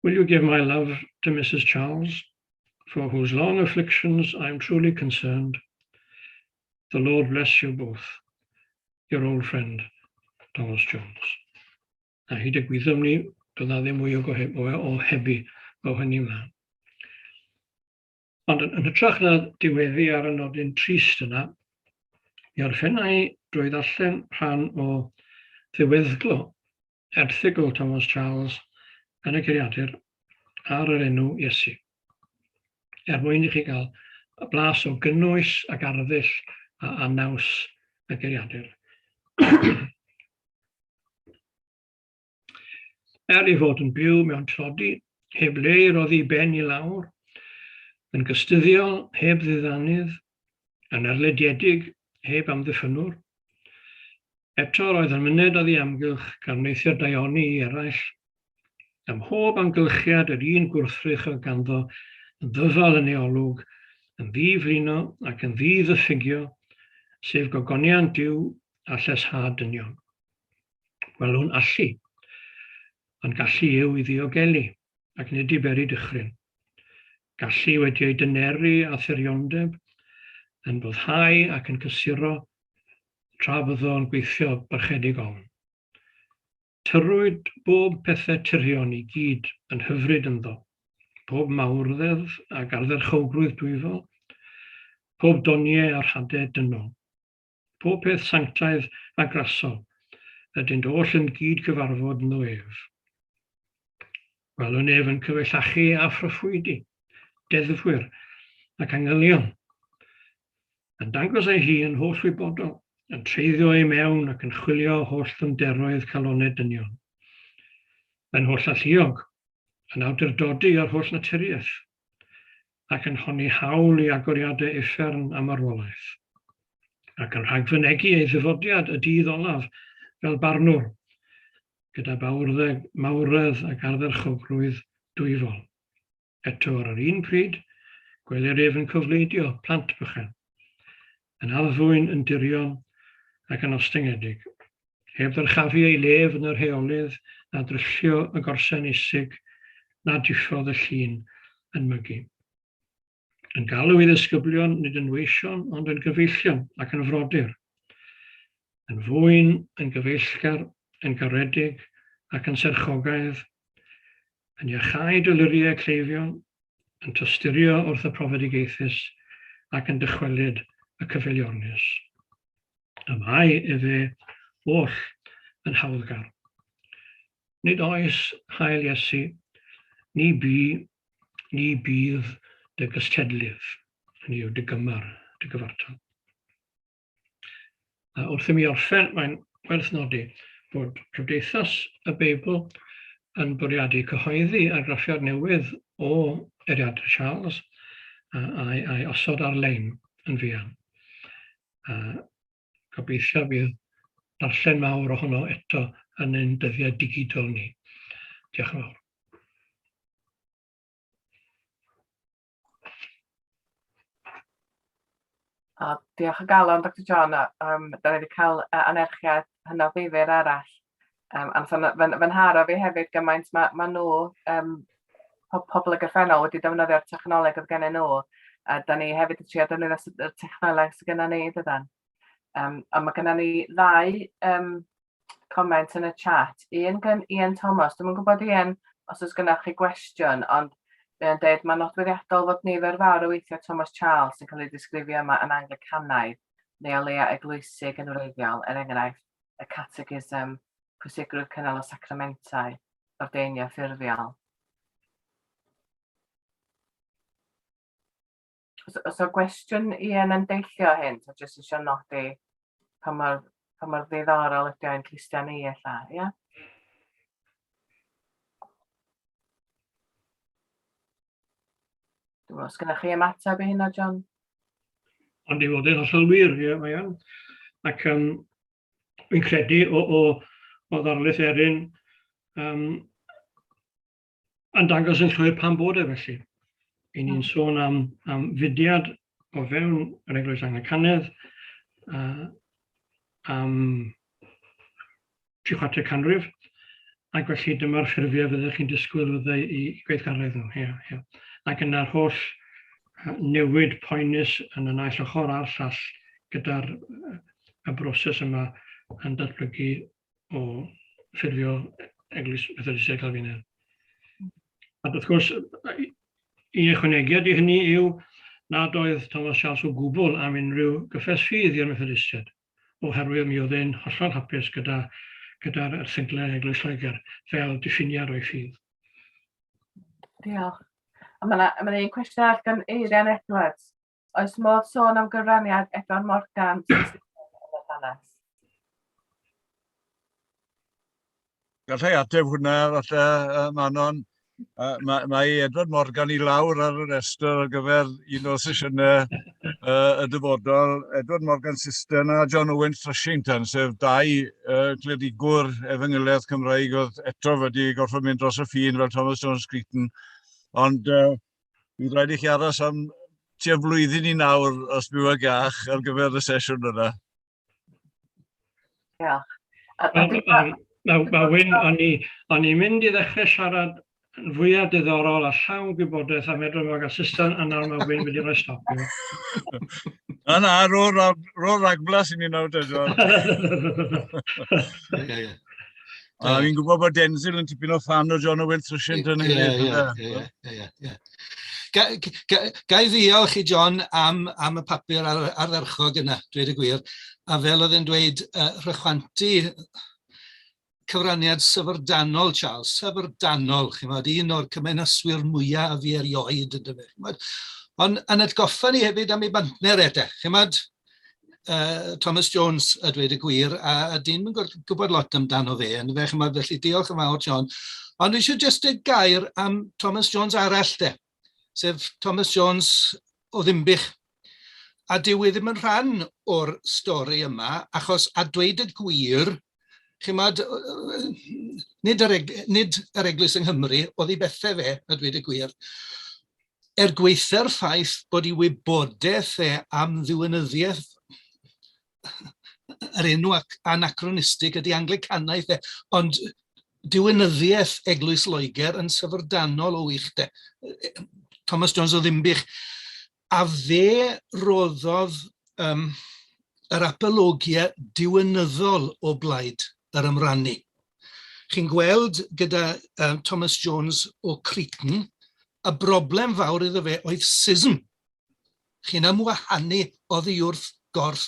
Will you give my love to Mrs. Charles, for whose long afflictions I am truly concerned? The Lord bless you both. your old friend Thomas Jones. A hyd y gwyddom ni, doedd na ddim mwy o, o, o hebu o hynny ymlaen. Ond yn, yn hytrach na diweddu ar y nodyn trist yna, mi orffennai drwy ddarllen rhan o ddiweddglo erthygl Thomas Charles yn y Geiriadur ar yr enw Iesu. Er mwyn i chi gael y blas o gynnwys ac arddull a, a naws y geiriadur. Er ei fod yn byw mewn tlodi, heb le i roddi ben i lawr, yn gystuddiol, heb ddiddanydd, yn erlidiedig, heb amddiffynnwr, eto roedd yn myned oddi amgylch gan wneuthur daioni i eraill. Ym mhob amgylchiad yr un gwrthrych oedd ganddo, yn ddyfal yn ei olwg, yn ddi-flino ac yn ddi-ddiffygio, sef gogoniant Duw a lleshad dynion. Gwelwn allu, ond gallu yw i ddiogelu, ac nid i beri dychryn. Gallu wedi ei dyneru â thiriondeb, yn boddhau ac yn cysuro, tra byddo yn gweithio barchedig ofn. Tyrrwyd bob pethau tirion i gyd yn hyfryd ynddo, pob mawrddedd ac ardderchowgrwydd dwyfol, pob doniau a rhadau dynol. Pob peth sanctaidd a grasol, ydynt oll yn gyd-gyfarfod ynddo ef. Gwelwn ef yn cyfeillachu â phroffwydi, deddfwyr ac angylion, yn dangos ei hun yn holl wybodol, yn treiddio i mewn ac yn chwilio holl ddyfnderoedd calonau dynion. Yn holl alluog, yn awdurdodi ar holl naturiaeth, ac yn honni hawl i agoriadau uffern a marwolaeth, ac yn rhagfynegi ei ddyfodiad y dydd olaf fel barnwr, gyda bawrddeg, mawredd ac ardderchowgrwydd dwyfol. Eto ar yr un pryd, gwelir ef yn cofleidio plant bychan, yn addfwyn, yn dirion ac yn ostyngedig, heb ddyrchafu ei lef yn yr heolydd, na dryllio y gorsen isig, na diffodd y llun yn mygu. Yn galw ei ddisgyblion nid yn weision, ond yn gyfeillion ac yn frodyr. Yn fwyn, yn gyfeillgar, yn garedig ac yn serchogaidd, yn iachau doluriau cleifion, yn tosturio wrth y profedigaethus ac yn dychwelyd y cyfeiliornus. Y mae efe oll yn hawddgar. Nid oes hael Iesu, ni bu, ni bydd dy gystedlydd, hynny yw dy gymar, dy gyfartal. A wrth i mi orffen, mae'n werth nodi bod Cymdeithas y Beibl yn bwriadu cyhoeddi argraffiad newydd o Eiriadur Charles a'i, a'i osod ar-lein yn fuan. A gobeithio bydd darllen mawr ohono eto yn ein dyddiau digidol ni. Diolch yn fawr. O, diolch o galon, Dr John. Da ni wedi cael anerchiad hynod ddifyr arall. A nath o'n fy, fy nharo fi hefyd gymaint mae ma nhw, um, pobl y gorffennol wedi defnyddio'r technoleg oedd gennyn nhw, a da ni hefyd yn trio defnyddio y technoleg sydd gennym ni, dydan. A mae gennym ni ddau um, comment yn y chat. Un gan Ian Thomas. Dwi'm yn gwybod Ian os oes gennych chi gwestiwn, ond mae o'n deud mae'n nodweddiadol fod nifer fawr o weithiau Thomas Charles yn cael ei ddisgrifio yma yn Anglicanaidd neu o leia eglwysig yn wreiddiol, er enghraifft y Catechism, pwysigrwydd cynnal y sacramentau, ordeinio ffurfiol. Os, os o gwestiwn Ian yn deillio o hyn, ta jyst eisiau nodi pa mor, pa mor ddiddorol ydy o'n clustia ni ella, ie? Yeah? Dwi'n meddwl, os gennych chi ymateb i hynna, John? Ond i fod yn hollol wir, ie, mae o'n. Ac um, fi'n credu o, o, o ddarlith Erin, um, yn dangos yn llwyr pam bod e felly. I ni'n sôn am, am fudiad o fewn yr Eglwys Anglicanedd am tri chwarter canrif, ac felly dyma'r ffurfiau fyddech chi'n disgwyl fyddai i gweithgaredd nhw. Ia, ia. Ac yna'r holl newid poenus yn y naill ochr a'r llall gyda'r y broses yma. yn datblygu o ffurfio Eglwys Methodistiaid Calfinaidd. Ac wrth gwrs, un ychwanegiad i hynny yw nad oedd Thomas Charles o gwbl am unrhyw gyffes ffydd i'r Methodistiaid, oherwydd mi oedd e'n hollol hapus gyda gyda'r erthyglau Eglwys Lloegr fel diffiniad o'i ffydd. Diolch. A mae yna ma un cwestiwn arall gan Eirian Edwards. Oes modd sôn am gyfraniad Edward Morgan yn yr hanes? Gallai ateb hwnna falle, uh, Manon. Uh, mae, mae Edward Morgan i lawr ar y restr ar gyfer un o sesiynau uh, y dyfodol. Edward Morgan System a John Owen Thrushington, sef dau uh, clerigwr efengylaeth Cymraeg oedd eto wedi gorfod mynd dros y ffin fel Thomas Jones Cretan. Ond uh, Bydd rhaid i chi aros am tua flwyddyn i nawr os byw ag iach ar gyfer y sesiwn yna. Diolch. Mae ma Wyn, o'n i, o'n i'n mynd i ddechrau siarad yn fwyaf diddorol a llawn gwybodaeth am Edward Morgan System, a nawr mae Wyn wedi rhoi stop i. Na, na, ro, ro ragblas i ni nawr, Edward. Ie, ie. A fi'n gwybod bod Denzil yn tipyn o fan o John Owen Trishington yn hefyd. Ie, ie, ie. Ga i ddiolch i John am, am y papur ar, ardderchog yna, dweud y gwir. A fel oedd e'n dweud, uh, rhychwantu cyfraniad syfrdanol, Charles, syfrdanol, chimod, un o'r cymenaswyr mwyaf a fi erioed, yn dyfe, chimod. Ond yn atgoffa ni hefyd am ei bantner e, de, chimod, uh, Thomas Jones, a dweud y gwir, a, a dyn yn gwybod lot amdano fe, yn fe, chymod, felly diolch yn fawr, John. Ond eisiau jyst y gair am Thomas Jones arall, de, sef Thomas Jones o Ddinbych. A dyw e ddim yn rhan o'r stori yma, achos a dweud y gwir, chimod, nid yr, nid yr Eglwys yng Nghymru oedd ei bethau fe, a dweud y gwir. Er gwaetha'r ffaith bod ei wybodaeth e am ddiwinyddiaeth yr enw ac anachronistig ydy Anglicanaeth e, ond diwinyddiaeth Eglwys Loegr yn syfrdanol o wych de. Thomas Jones o Ddinbych. A fe roddodd um, yr apologia diwinyddol o blaid yr ymrannu. Chi'n gweld gyda um, Thomas Jones o Cretan, y broblem fawr iddo fe oedd sism. Chi'n ymwahanu oddi wrth gorff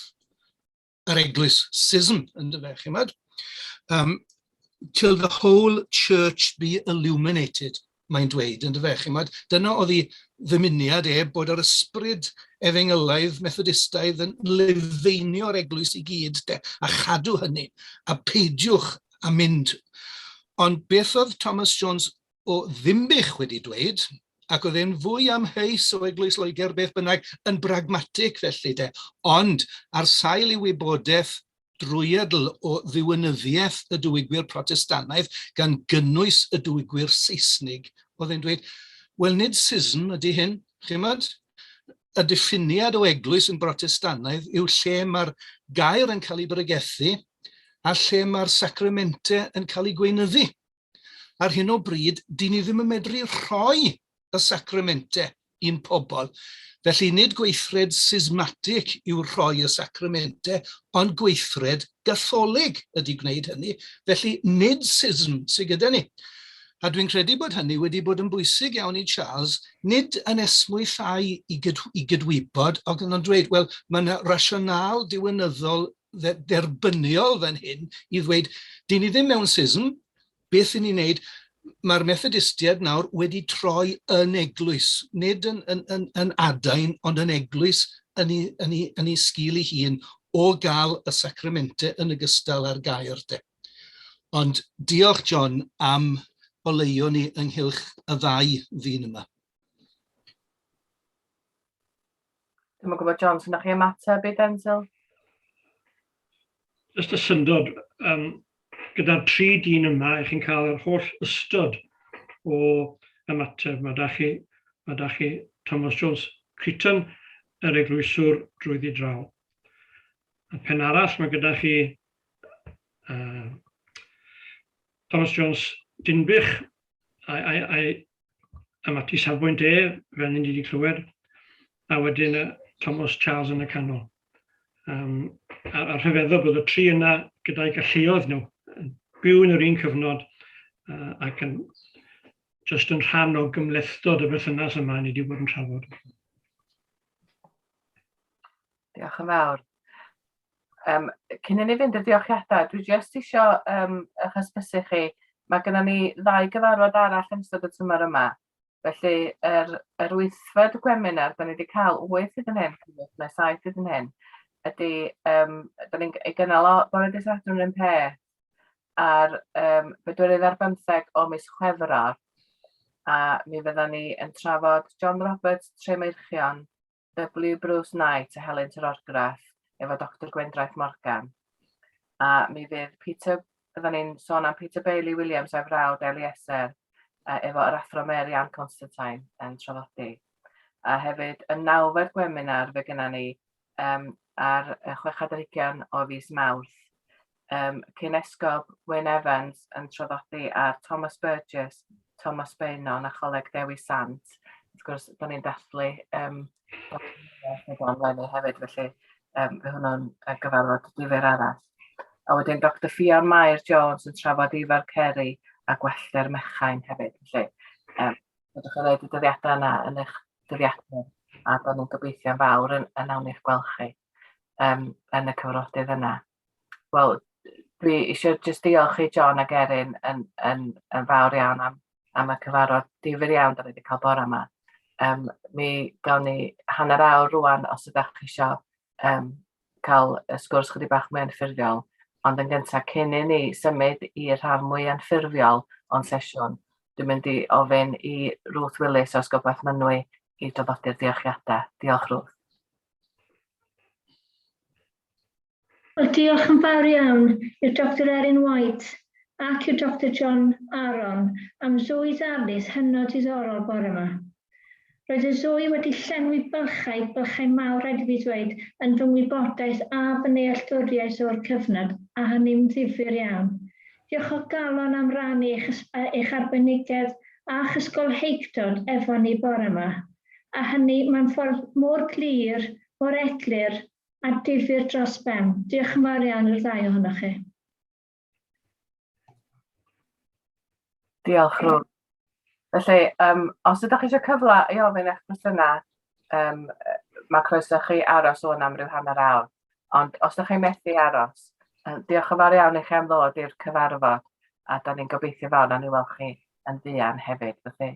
yr eglwys, sism, ynddo fe, chi'mod? Um, till the whole church be illuminated, mae'n dweud, ynddo fe, chi'mod? Dyna oedd ei ddymuniad e, bod yr ysbryd efengylaidd Methodistaidd yn lefeinio'r eglwys i gyd, de, a chadw hynny, a peidiwch a mynd. Ond beth oedd Thomas Jones o Ddinbych wedi dweud, ac oedd e'n fwy amheus o Eglwys Loegr beth bynnag, yn bragmatig felly de, ond ar sail ei wybodaeth drwyadl o ddiwinyddiaeth y diwygwyr Protestannaidd, gan gynnwys y diwygwyr Seisnig, oedd e'n dweud, wel nid sism ydy hyn, chimod? Y diffiniad o eglwys yn Brotestannaidd yw lle mae'r gair yn cael ei bregethu a lle mae'r sacramente yn cael ei gweinyddu. Ar hyn o bryd, dyn ni ddim yn medru rhoi y sacramente i'n pobl. Felly nid gweithred sismatig yw rhoi y sacramente, ond gweithred gatholig ydy gwneud hynny. Felly nid sism sydd gyda ni. A dwi'n credu bod hynny wedi bod yn bwysig iawn i Charles, nid yn esmwythau i, gyd, i gydwybod, ond yn dweud, wel, mae yna rasional diwinyddol dderbyniol fan hyn i ddweud, dyn ni ddim mewn sism, beth y'n ni'n neud? Mae'r Methodistiaid nawr wedi troi yn eglwys, nid yn, yn, yn, yn adain, ond yn eglwys yn ei, yn ei, yn ei sgil ei hun o gael y sacramente yn ogystal â'r gair de. Ond diolch John am oleuo ni ynghylch y ddau ddyn yma. Dwi'm yn gwybod, John, sy'n chi ymateb i Denzil? Just y syndod, um, gyda'r tri dyn yma, ych chi'n cael yr holl ystod o ymateb. Mae da chi, mae da chi Thomas Jones Crichton, yr eglwyswr drwyddi draw. A pen arall, mae gyda chi uh, Thomas Jones Dinbych, a'i, a'i, a'i am ati safbwynt e, fel ni wedi clywed, a wedyn Thomas Charles yn y canol. Um, a, a rhyfeddol bod y tri yna gyda'i galluoedd nhw, yn byw yn yr un cyfnod uh, ac yn just yn rhan o gymhlethdod y berthynas yma ni wedi bod yn trafod. Diolch yn fawr. Um, cyn i ni fynd i'r diolchiadau, dwi jyst isio um, eich hysbysu chi, mae gennym ni ddau gyfarfod arall yn ystod y tymor yma. Felly, yr, yr wythfed gweminar, da ni wedi cael wyth hyd yn hyn, neu saith hyd yn hyn, ydy, um, da ni'n ei gynnal o bore dydd Sadwrn yn peth ar um, bedwerydd ar bymtheg o mis Chwefror, a mi fydda ni yn trafod John Roberts, Tremeirchion, W Bruce Knight a Helynt yr Orgraff efo Doctor Gwendraeth Morgan. A mi fydd Peter, byddan ni'n sôn am Peter Bailey Williams a'i frawd Eliezer efo yr athro Mary Ann Constantine yn traddodi. A hefyd y nawfed gweminar fe gynna ni um, ar y chweched ar hugain o fis Mawrth um, cyn esgob Wyn Evans yn traddodi ar Thomas Burgess, Thomas Beunon a Choleg Dewi Sant. Wrth gwrs, da ni'n dathlu um, leni hefyd, felly um, fe hwnnw'n gyfarfod difyr arall. A wedyn Dr Ffion Mair Jones yn trafod Ifor Ceri a Gwellter Mechain hefyd. Felly, um, byddwch yn rhaid y dyddiadau yna yn eich dyddiadau a da ni'n gobeithio'n fawr yn, yn awn i'ch gweld chi um, yn y cyfarfodydd yna. Wel, dwi eisiau jyst diolch i John ac Erin yn, yn, yn fawr iawn am, am y cyfarfod difyr iawn da ni wedi cael bore yma. Um, mi gawn ni hanner awr rwan os ydych chi eisiau um, cael y sgwrs chydig bach mwy anffurfiol. Ond yn gyntaf, cyn i ni symud i'r rhan mwy anffurfiol o'n sesiwn, dwi'n mynd i ofyn i Ruth Willis o Esgobaeth Mynwy i draddodi'r diolchiadau. Diolch, Ruth. Wel, diolch yn fawr iawn i'r Doctor Erin White ac i'r Doctor John Aaron am ddwy ddarlith hynod diddorol bore yma. Roedd y ddwy wedi llenwi bylchau, bylchau mawr rhaid i fi ddweud, yn fy ngwybodaeth a fy nealltwriaeth o'r cyfnod, a hynny'n ddifyr iawn. Diolch o galon am rannu eich, eich arbenigedd a'ch ysgolheictod efo ni bore yma. A hynny mewn ffordd mor glir, mor eglur, a difyr dros ben. Diolch yn fawr iawn i'r ddau ohonoch chi. Diolch, Ruth. Felly, um, os ydych chi eisiau cyfle i ofyn eich cwestiynau, um, mae croeso chi aros o'n am ryw hanner awr. Ond os ydych chi'n methu aros, um, diolch yn fawr iawn i chi am ddod i'r cyfarfod, a da ni'n gobeithio fawr nawn ni weld chi yn fuan hefyd. Felly.